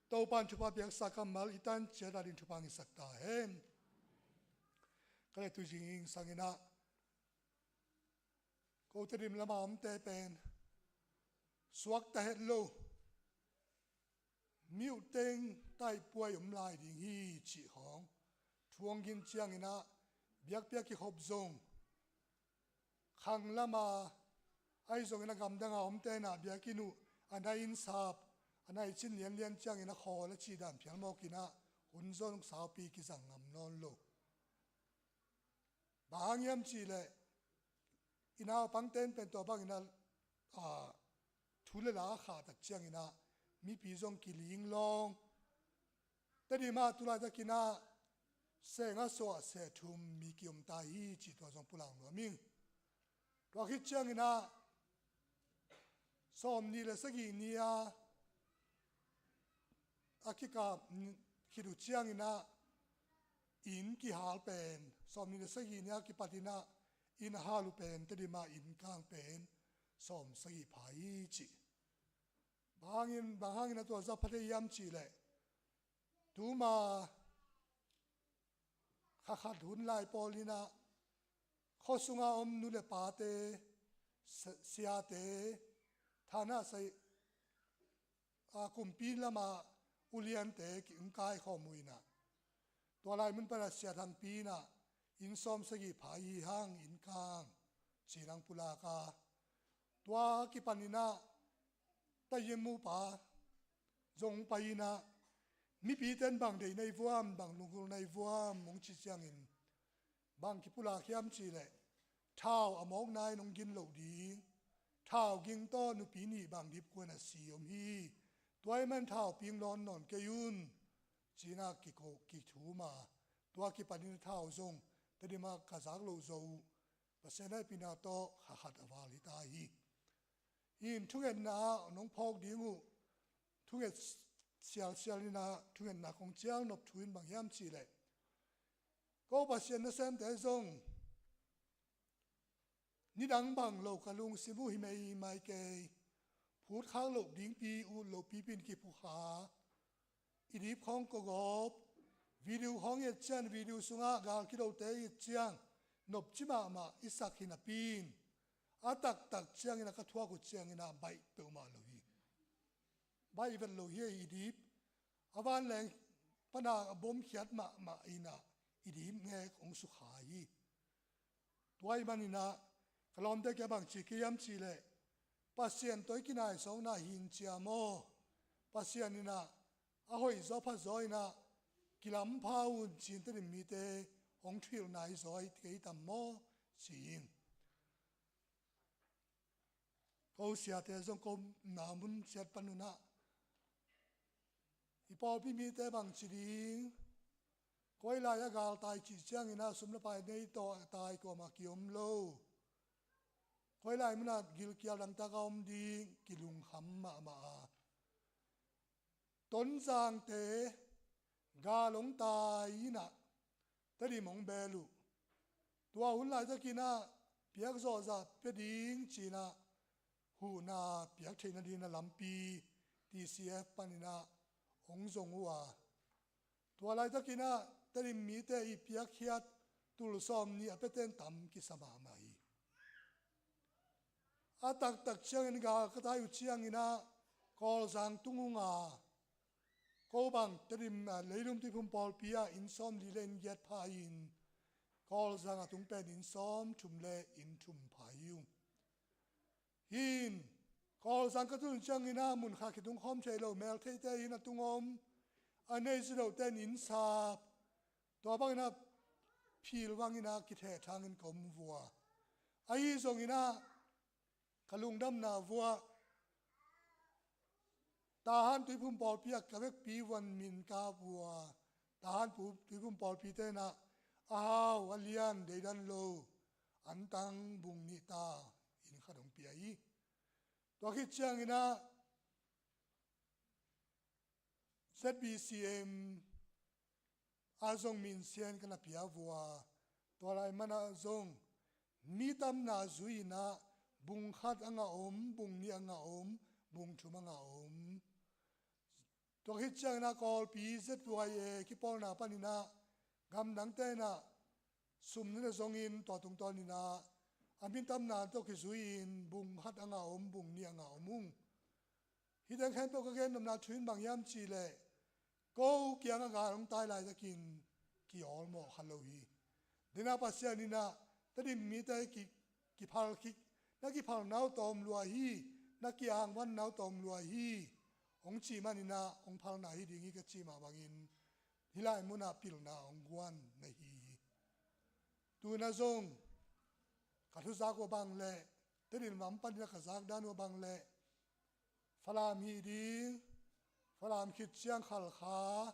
Topa in thupha piaksa kammal i tan ciat a ding thupha ngisak ta hen. Ka le tu zing ing sanginah ko Tedim lama omte pen suakta het lo, miuhteng taihpuai om lai ding hi cih khawng thu hong gin cianginah biakpiak kikhop zong khang lama ahi zongin a gamdanga omte inah biakinn uh a na innsap, a na i cin lianlian ciangin a khawl a cih dan phial mawkinah hun zong saupi kizang ngam nawn lo. Bang hang hiam cihleh i naupangte in pen tua bangin a, a, thu le la a khahtak cianginah mipi zong kiling lawng. Tedim ah tulaitakinah seng a suah seh thum mi ki-om ta hi cih tua zong pulak nuam ing. Tua khit cianginah sawmnih le sagih ni-a a kikap khit uh cianginah inn kihal pen sawmnih le sagih ni-a kipatinah in a hal uh pen Tedim ah inn kang pen sawm sagih pha hi ci. Bang hangin, bang hangin a tua zah pha thei hiam cih leh, tuma kha khat hun lai pawl in ah khua sunga om nu le pate, si-, siate, thana sai, a, kumpi lama uliante ki-, hong kaikhawm uh in ah, tua lai mun pan ah Sia Thangpi in ah inn sawm sagih pha hi hang, inn kang ci-in hong pulak a, tua kipan in ah Tayiem upa zong pai in ah, mipite in bang deih na hi vuam, bang lunggulh na hi vuam, hong cih ciangin, bang kipulak hiam cih leh, thau a mawkna in hong gin loh ding, thau ging tawh nupi nih bang dip kuan a si om hi. Tua ahih man thau ping lawn nawn kei un, ci-in ah kiko-, kithum a, tua kipan in thau zong Tedim ah ka zak loh zo uh, Pasian hehpihna tawh kha khat a val hi ta hi. Hih in thungetna ah nong phawk ding uh, thunget sialsial in ah thungetna kong cial nop thu in bang hiam cih leh, ko Pasian nasemte zong nidang bang lo ka lungsim uh hi maimai kei. Phutkhak loh dingpi, ut loh pipi in kiphukha, i dip khawng kawgawp, video khawng i et ciang, video sungah gal kidote i et ciang, nopci mahmah i sak hi napi in, a taktak ciangin ah ka thuak uh ciangin ah baih peuhmah lo hi. Baih vet lo hi, i dip a vanleng pan ah a bomkhiat mahmah in ah i dip ngek hong sukha hi. Tua ahih man in ah ka lawmte kiangah bang ci ka hiam cih leh, Pasian tawh i kinaisawkna hi in ci a maw, Pasian in ah a hoih zaw pha zaw in ah kilampha un ci-in Tedim mite hong thuhilhna hi zaw hi kei tam maw, ci ing. Ko siate zong ko omna mun ciat pan un ah, i pawlpi mite bang ci ding, koi lai a galtai cih ciangin ah sum le pai nei tawh a tai kuamah ki-om lo. Koi lai mun ah gilkial dangtak a om ding, kilungkham mahmah a. Tonzangte gal hong tai in ah Tedim hong beel uh. Tua hun laitakin ah piak zawhzah pia ding ci-in ah huhna piak theihna dingin ah lampi T C F panin ah hong zong uh a. Tua laitakin ah Tedim mite i piakkhiat tul sawmnih a piate in tam kisa mahmah hi. A taktak ciangin gal ka tai uh ciangin ah Kawlzang tung ung a, ko bang Tedim, ah, Leilum Tuiphum pawlpi ah inn sawmli le inn giat pha in, Kawlzang a tung pen inn sawmthum le inn thum pha hi ung. Hih in Kawlzang ka tun ciangin ah mun khat kitung khawm thei lo, meltheite in a tung om, a nei zi lote in inn sap, tua bangin ah phil bangin ah kithehthangin ka om vua. Ahi zongin ah ka lungdamna vuah Tahan Tuiphum pawlpi ah ka vekpi vuan min ka vua. Tahan pu-, Tuiphum pawlpite in ah a hau, a lian, deidan lo antang bung nih ta inn khat hong pia hi. Tua khit ciangin ah Z B C M a zong minsian ka na pia vua. Tua lai manah zong mi tamna zui in ah bung khat a ngah om, bung nih a ngah om, bung thum a ngah om. Tua khit ciangin ah Kawlpi Z Y A kipawlna panin ah gamdangte in ah sum nina zongin tua tungtawn in ah a mi tamna tawh kizui-in bung khat a ngah om, bung nih a ngah om ung. Hih teng khempeuh ka gen nopna thu in bang hiam cih leh, ko kiangah gal hong tai laitakin ki-awlmawh kha lo hi. Dena Pasian in ah Tedim mite ki, kiphal khik, na kiphalna uh tawm lua hi, na ki-angvanna uh tawm lua hi, hong cih manin ah hong phalna hi ding hi ka cih mah bangin hih lai munah pilna hong guan na hi hi. Tu-in ah zong ka thuzak uh a bang leh, Tedim lam panin ah ka zakdan uh a bang leh, Falam hih ding, Falam khit ciang Khalkha,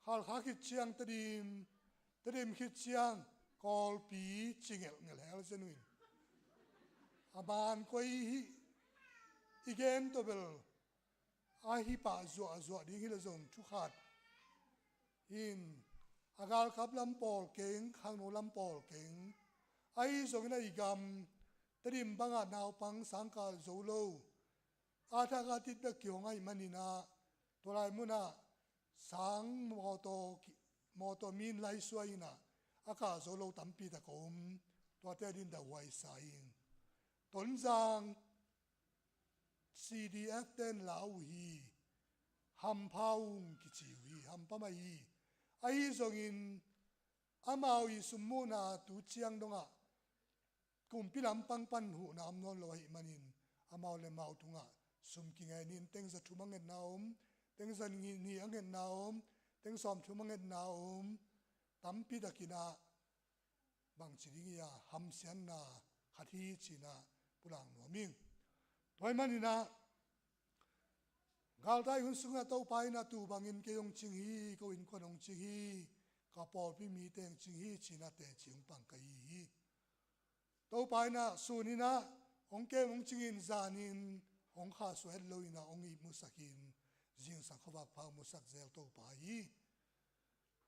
Khalkha khit ciang Tedim, Tedim khit ciang Kawlpi ci ngelhngelh hel zen uh in. A man koi hi, i gen tawh bel a hi pah zuahzuah ding hi leh zong thu khat. In, a galkap lam pawl keng, khangno lam pawl keng, Ahi zongin a i gam Tedim bangah naupang sangkah zo lo, Aadhaar card it bek kihong ahih manin ah, tua lai munah sang mawtaw ki-, mawtaw min laisuai in ah a kah zo lo tampi tak a om. Tuate adingin dahhuai sa ing. Tonzang C D F ten la uh hi, hampha ung kici uh hi, hampha mah hi. Ahi zongin amau i summuhna tu ciang dongah kumpi lampang pan huhna om nawn lo ahih manin, amau le amau tungah sum kingenin teng za thum a ngetna om, teng za nih a ngetna om, teng sawm thum a ngetna om, tampi takin ah bangci ding hi a, hamsiatna khat hi ci-in ah pulak nuam ing. Tua ahih manin ah galtai hun sungah Topa in ah, tuu bangin kei hong cing hi, ko innkuan hong cing hi, ka pawlpi mite hong cing hi ci-in ah teci hong pang ka hi hi. Topa in ah sun in ah hong kem hong cingin, zanin hong khahsuah het lo in ah hong ihmusakin, zingsang khuavak pha hong musak zel Topa hi.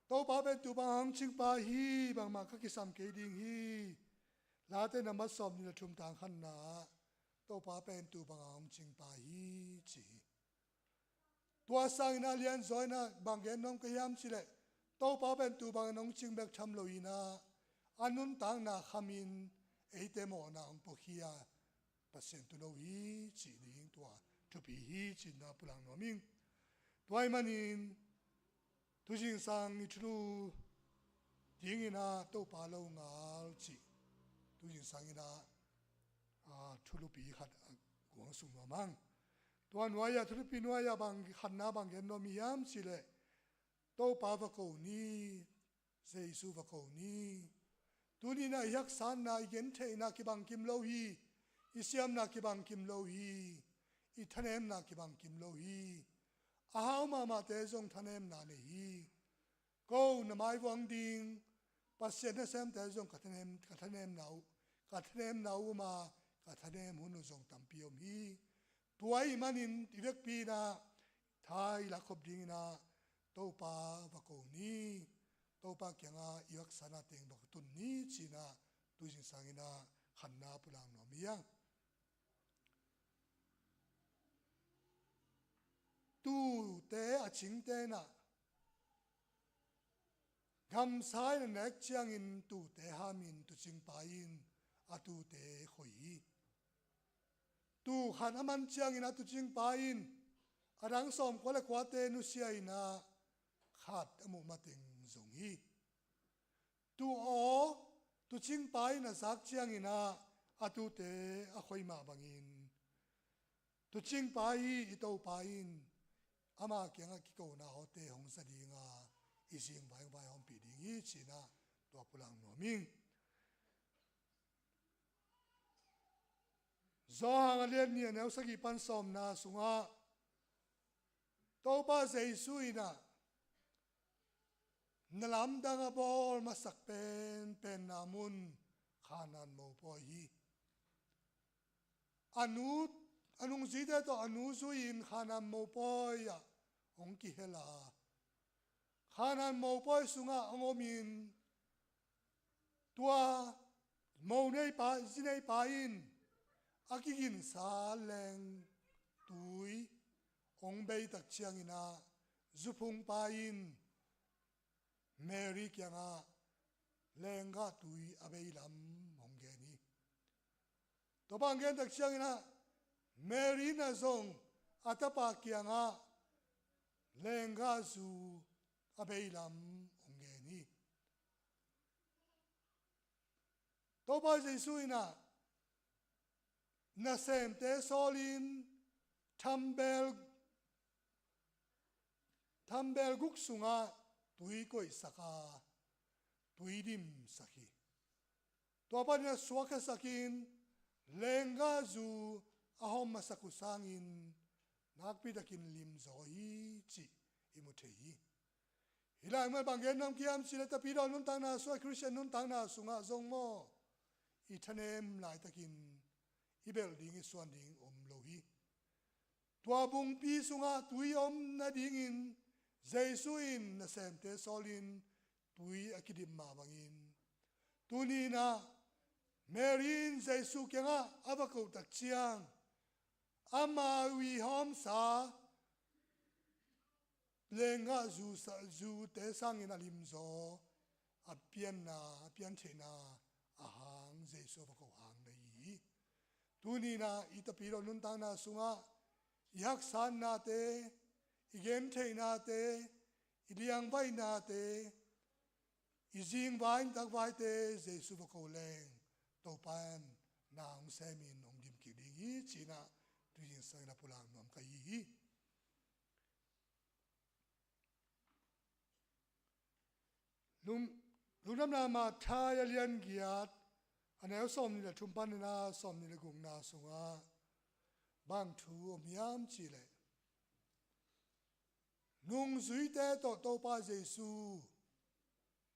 Topa pen tuu banga hong cingpa hi, bangmah ka kisam kei ding hi. Late nambat sawmnih le thum, tang khatna ah Topa pen tuu banga hong cingpa hi ci hi. Tua sangin ah lianzaw in ah bang gen nuam ka hiam cih leh, Topa pen tuu bangin hong cing bek tham lo in ah, a nuntakna khamin eite mawhna hong puakhia Pasian tuuno hi cih ding, tua thupi hi ci-in ah pulak nuam ing. Tua ahih manin tuzingsang i thulu dingin ah Topa lo ngal cih tuzingsang in ah, a, thulupi khat a guang sung nuam hang. Tua nuai-ah, thulupi nuai-ah bang, khatna bang gen nuam i hiam cih leh, Topa va ko ni, Jesu va ko ni. Tuni in ah i haksatna, i gentheihna kibang kim lo hi, i siamna kibang kim lo hi, i thanemna kibang kim lo hi. A hau mahmahte zong thanemna nei hi. Ko na maivuang ding Pasian nasemte zong ka thanem, ka thanemna uh, ka thanemna uh om a, ka thanem hun uh zong tampi om hi. Tua ahih manin i vekpi in ah tha i lakkhop dingin ah Topa va ko ni, Topa kiangah i haksatna teng va tun ni ci-in ah tuzingsang in ah khatna pulak nuam hi hang. Tuute a cingte in ah gamsa in a nek ciangin tuute hamin tuucingpa in a tuute khoi hi. Tuu khat a man ciangin a tuucingpa in a dang sawmkua le kuate nusia in ah khat a muh mateng zong hi. Tuu aw tuucingpa in a zak ciangin ah a tuute a khoi mah bangin, tuucingpa hi i Topa in ama kiangah kikona awte hong za ding a, i zing vaivai hong pia ding hi ci-in ah tua pulak nuam ing. Johan a lian nih, a neu sagih pan sawmna sungah Topa Jesu in ah na lamdang a bawl masak penpenna mun Kanaan mopawi hi. A nu, a nungzuite tawh a nu zui-in Kanaan mopawi ah hong kihel a, Kanaan mopawi sungah hong omin, tua mo neipa, zi neipa in a kiginsa leng tui hong bei tak ciangin ah, zuphungpa in Mary kiangah lenggah tui a bei lam hong gen hi. Tua bang gen tak ciangin ah, Mary in ah zong a tapa kiangah lenggah zu a bei lam hong gen hi. Topa Jesu in ah nasemte sawlin thambel, thambel guk sungah tui koihsak a, tui dimsak hi. Tua panin a suakhiasakin lenggah zu a hawm masak uh sangin nakpi takin limzaw hi cih i mu thei hi. Hih lai mun bang gen nuam ka hiam cih leh, tapidaw nuntakna sungah, Khristian nuntakna sungah zong maw, i thanem laitakin i belh ding, i suan ding om lo hi. Tua bungpi sungah tui om nadingin Jesu in nasemte sawlin tui a kidim mah bangin, tuni in ah Mary in Jesu kiangah a va koh tak ciang, amau i hawmsa lenggah zu sa-, zute sangin a limzaw, a pianna, a piantheihna a hang, Jesu a va koh hang na hi hi. Tuni-in ah i tapidaw nuntakna sungah i haksatnate, i gentheihnate, i liangvaihnate, i zingvai, i takvaite Jesu va koh leng, Topa in na hong semin hong dim kik ding hi, ci-in ah tui zingsangin a pulak nuam ka hi hi. Lung-, Lungdamna Matthai a lian giat, a neu sawmnih le thum panin a sawmnih le gukna sungah bang thu om hiam cih leh, nungzuite tawh Topa Jesu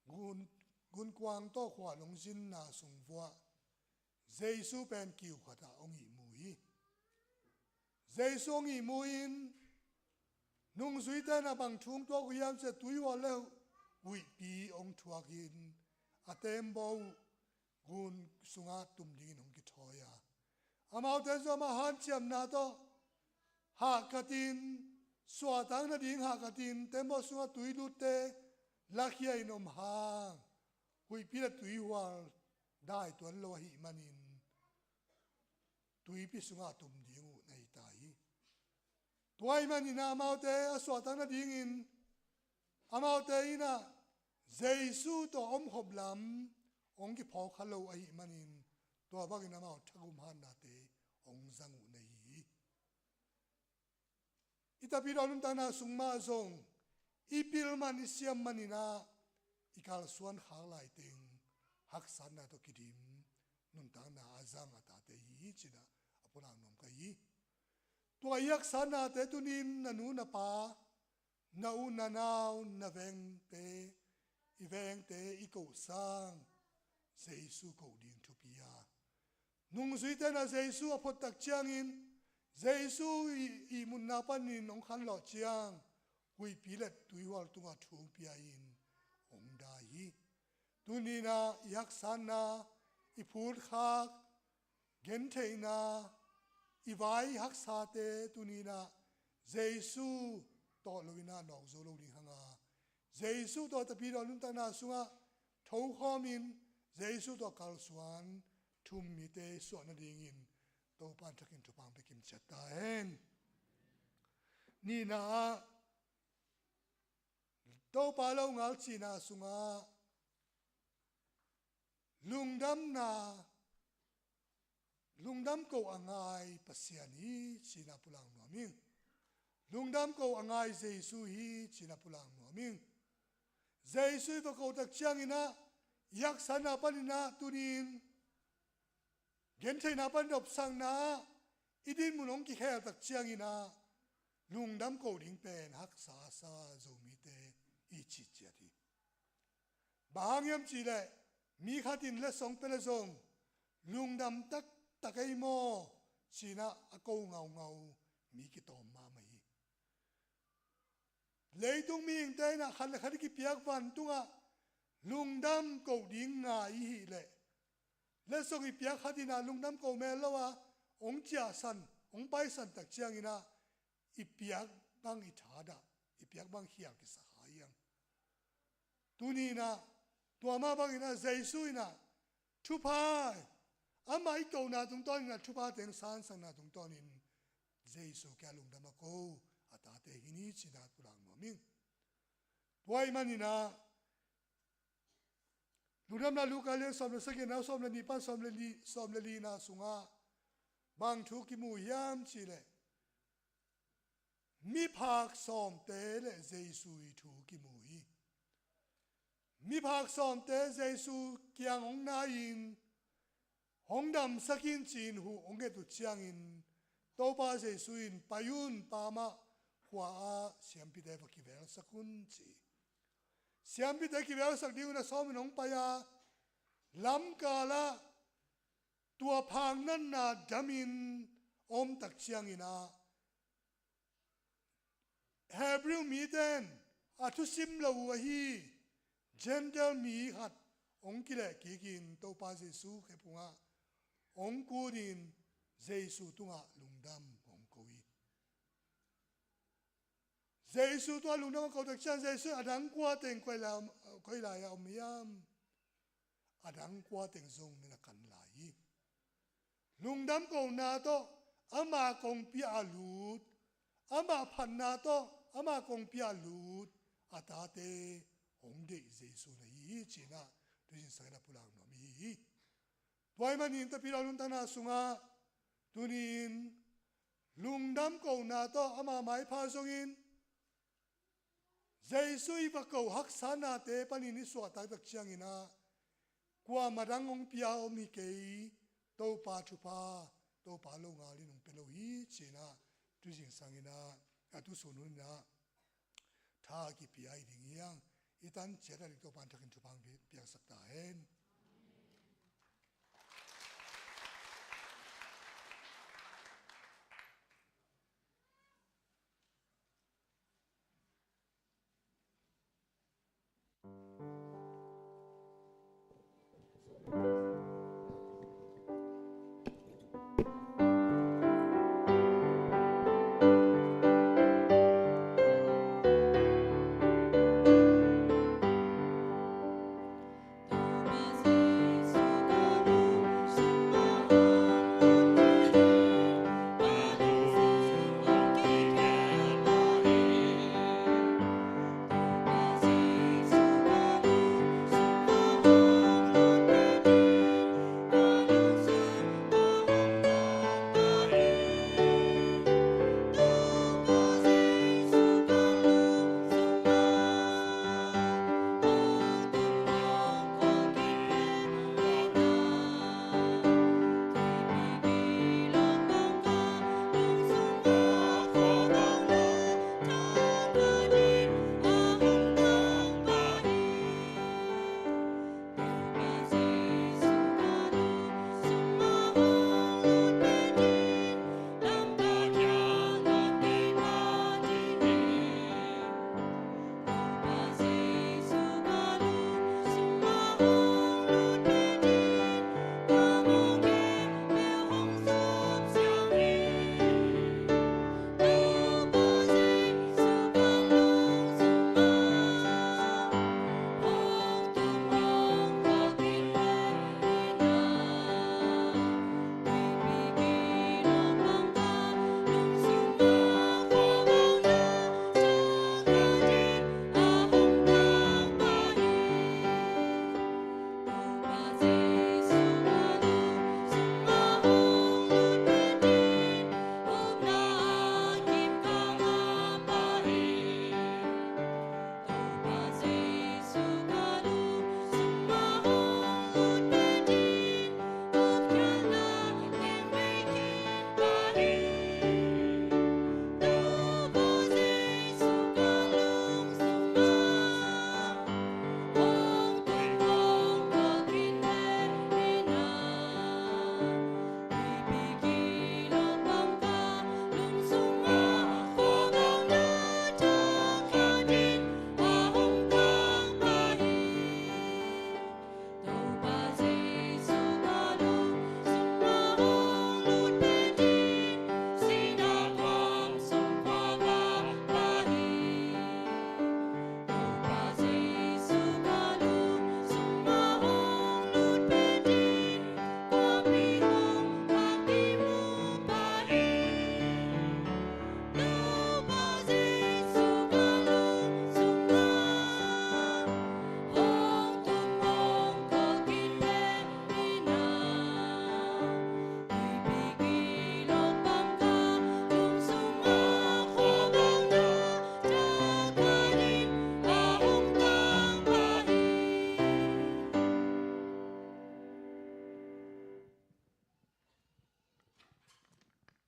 gun, gunkuang tawh khua hong zinna sung vuah Jesu pen kiu khatah hong ihmu hi. Jesu hong ihmu in, nungzuite in ah bang thu hong tuak uh hiam cih leh, tuihual le huihpi hong thuakin, a tembaw uh gun sungah tum dingin hong kithawi a, amaute zong amau hanciamna tawh hahkatin, suahtak nading hahkatin, tembaw sungah tui lutte lakhia in om hang, huihpi le tuihual dai tuan lo ahih manin, tuipi sungah tum ding uh na hi ta hi. Tua ahih manin ah amaute a suahtak nadingin, amaute in ah Jesu tawh omkhop lam hong kiphawk kha lo ahih manin, tua bangin amau thagum hatnate hong zang uh na hi hi. I tapidaw nuntakna sung mah zong, i pil man, i siam manin ah i kalsuan khak laiteng haksatna tawh kidim nuntakna a zang a tate hi hi, ci-in ah a pulak nuam ka hi hi. Tua i haksatnate tuni-in na nu na pa, na u na nau, na vengte, i vengte i koh sang Jesu koh ding thupi a, nungzuite in ah Jesu a phot tak ciangin, Jesu i, ihmutna panin hong khanlawh ciang, huihpi le tuihual tungah thu hong pia in hong dai hi. Tuni-in ah i haksatna, i phutkhak, gentheihna, i vai haksate tuni-in ah Jesu tawh lo-in ah nawk zo lo ding hang a, Jesu tawh tapidaw nuntakna sungah thokhawmin, Jesu tawh kalsuan thum mite suah nadingin Topa in thakin thupha hong pia kimciat ta hen. Nihna ah, Topa longal cihna sungah lungdamna, lungdam ko a ngai Pasian hi, ci-in ah pulak nuam ing. Lungdam ko a ngai Jesu hi, ci-in ah pulak nuam ing. Jesu i va koh tak ciangin ah, i haksatna panin ah tuni-in, gentheihna pan nopsakna ah i dinmun hong kikhel tak ciangin ah, lungdam ko ding pen haksa a sa Zomite i cih ciat hi. Bang hang hiam cih leh, mi khat in letsong pia leh zong, lungdam taktak ei maw, ci-in ah a ko ngaungau mi kitawm mahmah hi. Leitung mihingte in ah khat le khat i kipiak vantungah lungdam ko ding ngai i hih leh, letsong i piak khat in ah lungdam ko mel lo a, hong ciahsan, hong paisan tak ciangin ah, i piak bang i thadah, i piak bang khial kisa kha hiang. Tuni-in ah, tua mah bangin ah Jesu in ah thupha, amah i kohna tungtawnin ah thupha teng sansakna tungtawnin Jesu kiang lungdam a ko a tate hi ni, ci-in ah pulak nuam ing. Tua ahih manin ah, Lungdamna Luka lian sawm le sagih, neu sawm le nih pan sawm le li, sawm le lina sungah bang thu kimu hiam cih leh, miphak sawmte le Jesu i thu kimu hi. Miphak sawmte Jesu kiang hong nai-in, hong damsak in ci-in huh hong nget uh ciangin, Topa Jesu in, "Pai un, pamah khua-ah siampite va kivelsak un," ci hi. Siampite kivelsak dingun a sawmin hong pai a, lamkalah tua phak natna damin a om tak ciangin ah, Hebrew mite in a thusim lo uh ahi Gentile mi khat hong kilehkik in Topa Jesu khephungah hong kutin Jesu tungah lungdam hong ko hi. Jesu tungah lungdam hong ko tak ciang Jesu a dang kua teng koi lai, koi lai-ah om hiam? A dang kua teng zong na kan lai hi. Lungdam kohna tawh ama kongpi a lut, ama phatna tawh ama kongpi a lut a tate hong deih Jesu na hi hi, ci-in ah tuizingsang in ah pulak nuam i hi hi. Tua ahih manin tapidaw nuntakna sungah tuni-in lungdam kohna tawh ama maipha zongin Jesu i va ko haksatnate panin i suahtak tak ciangin ah kuamah dang hong pia om hi kei, Topa thupha, Topa longal in hong pia lo hi, ci-in ah tuizingsang in ah, a tusun hun in ah tha kipia hi ding hi hang. I tan ciat a ding Topa in thak in thupha hong pi-, piaksak ta hen.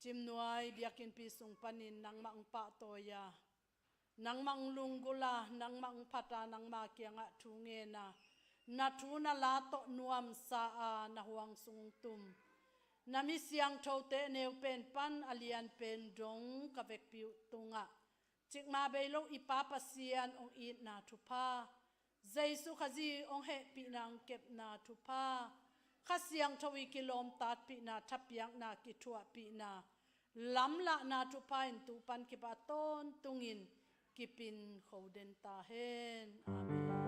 Cimnuai biakinnpi sung panin nangmah hong pahtawi a, nangmah hong lunggulh a, nangmah hong phat a, nangma kiangah thu ngen a, na thu na la tawh nuamsa a, na huang sung hong tum na mi siangthote neupen pan a lianpen dong ka vekpi uh tungah cikmah bei lo i Pa Pasian hong itna thupha, Jesu Khazih hong hehpihna hong kepna thupha, Kha Siangtho i kilawmtatpihna, thapiakna, kithuahpihna, lamlahna thupha in tu pan kipat tawntungin kipin kho den ta hen. Amen.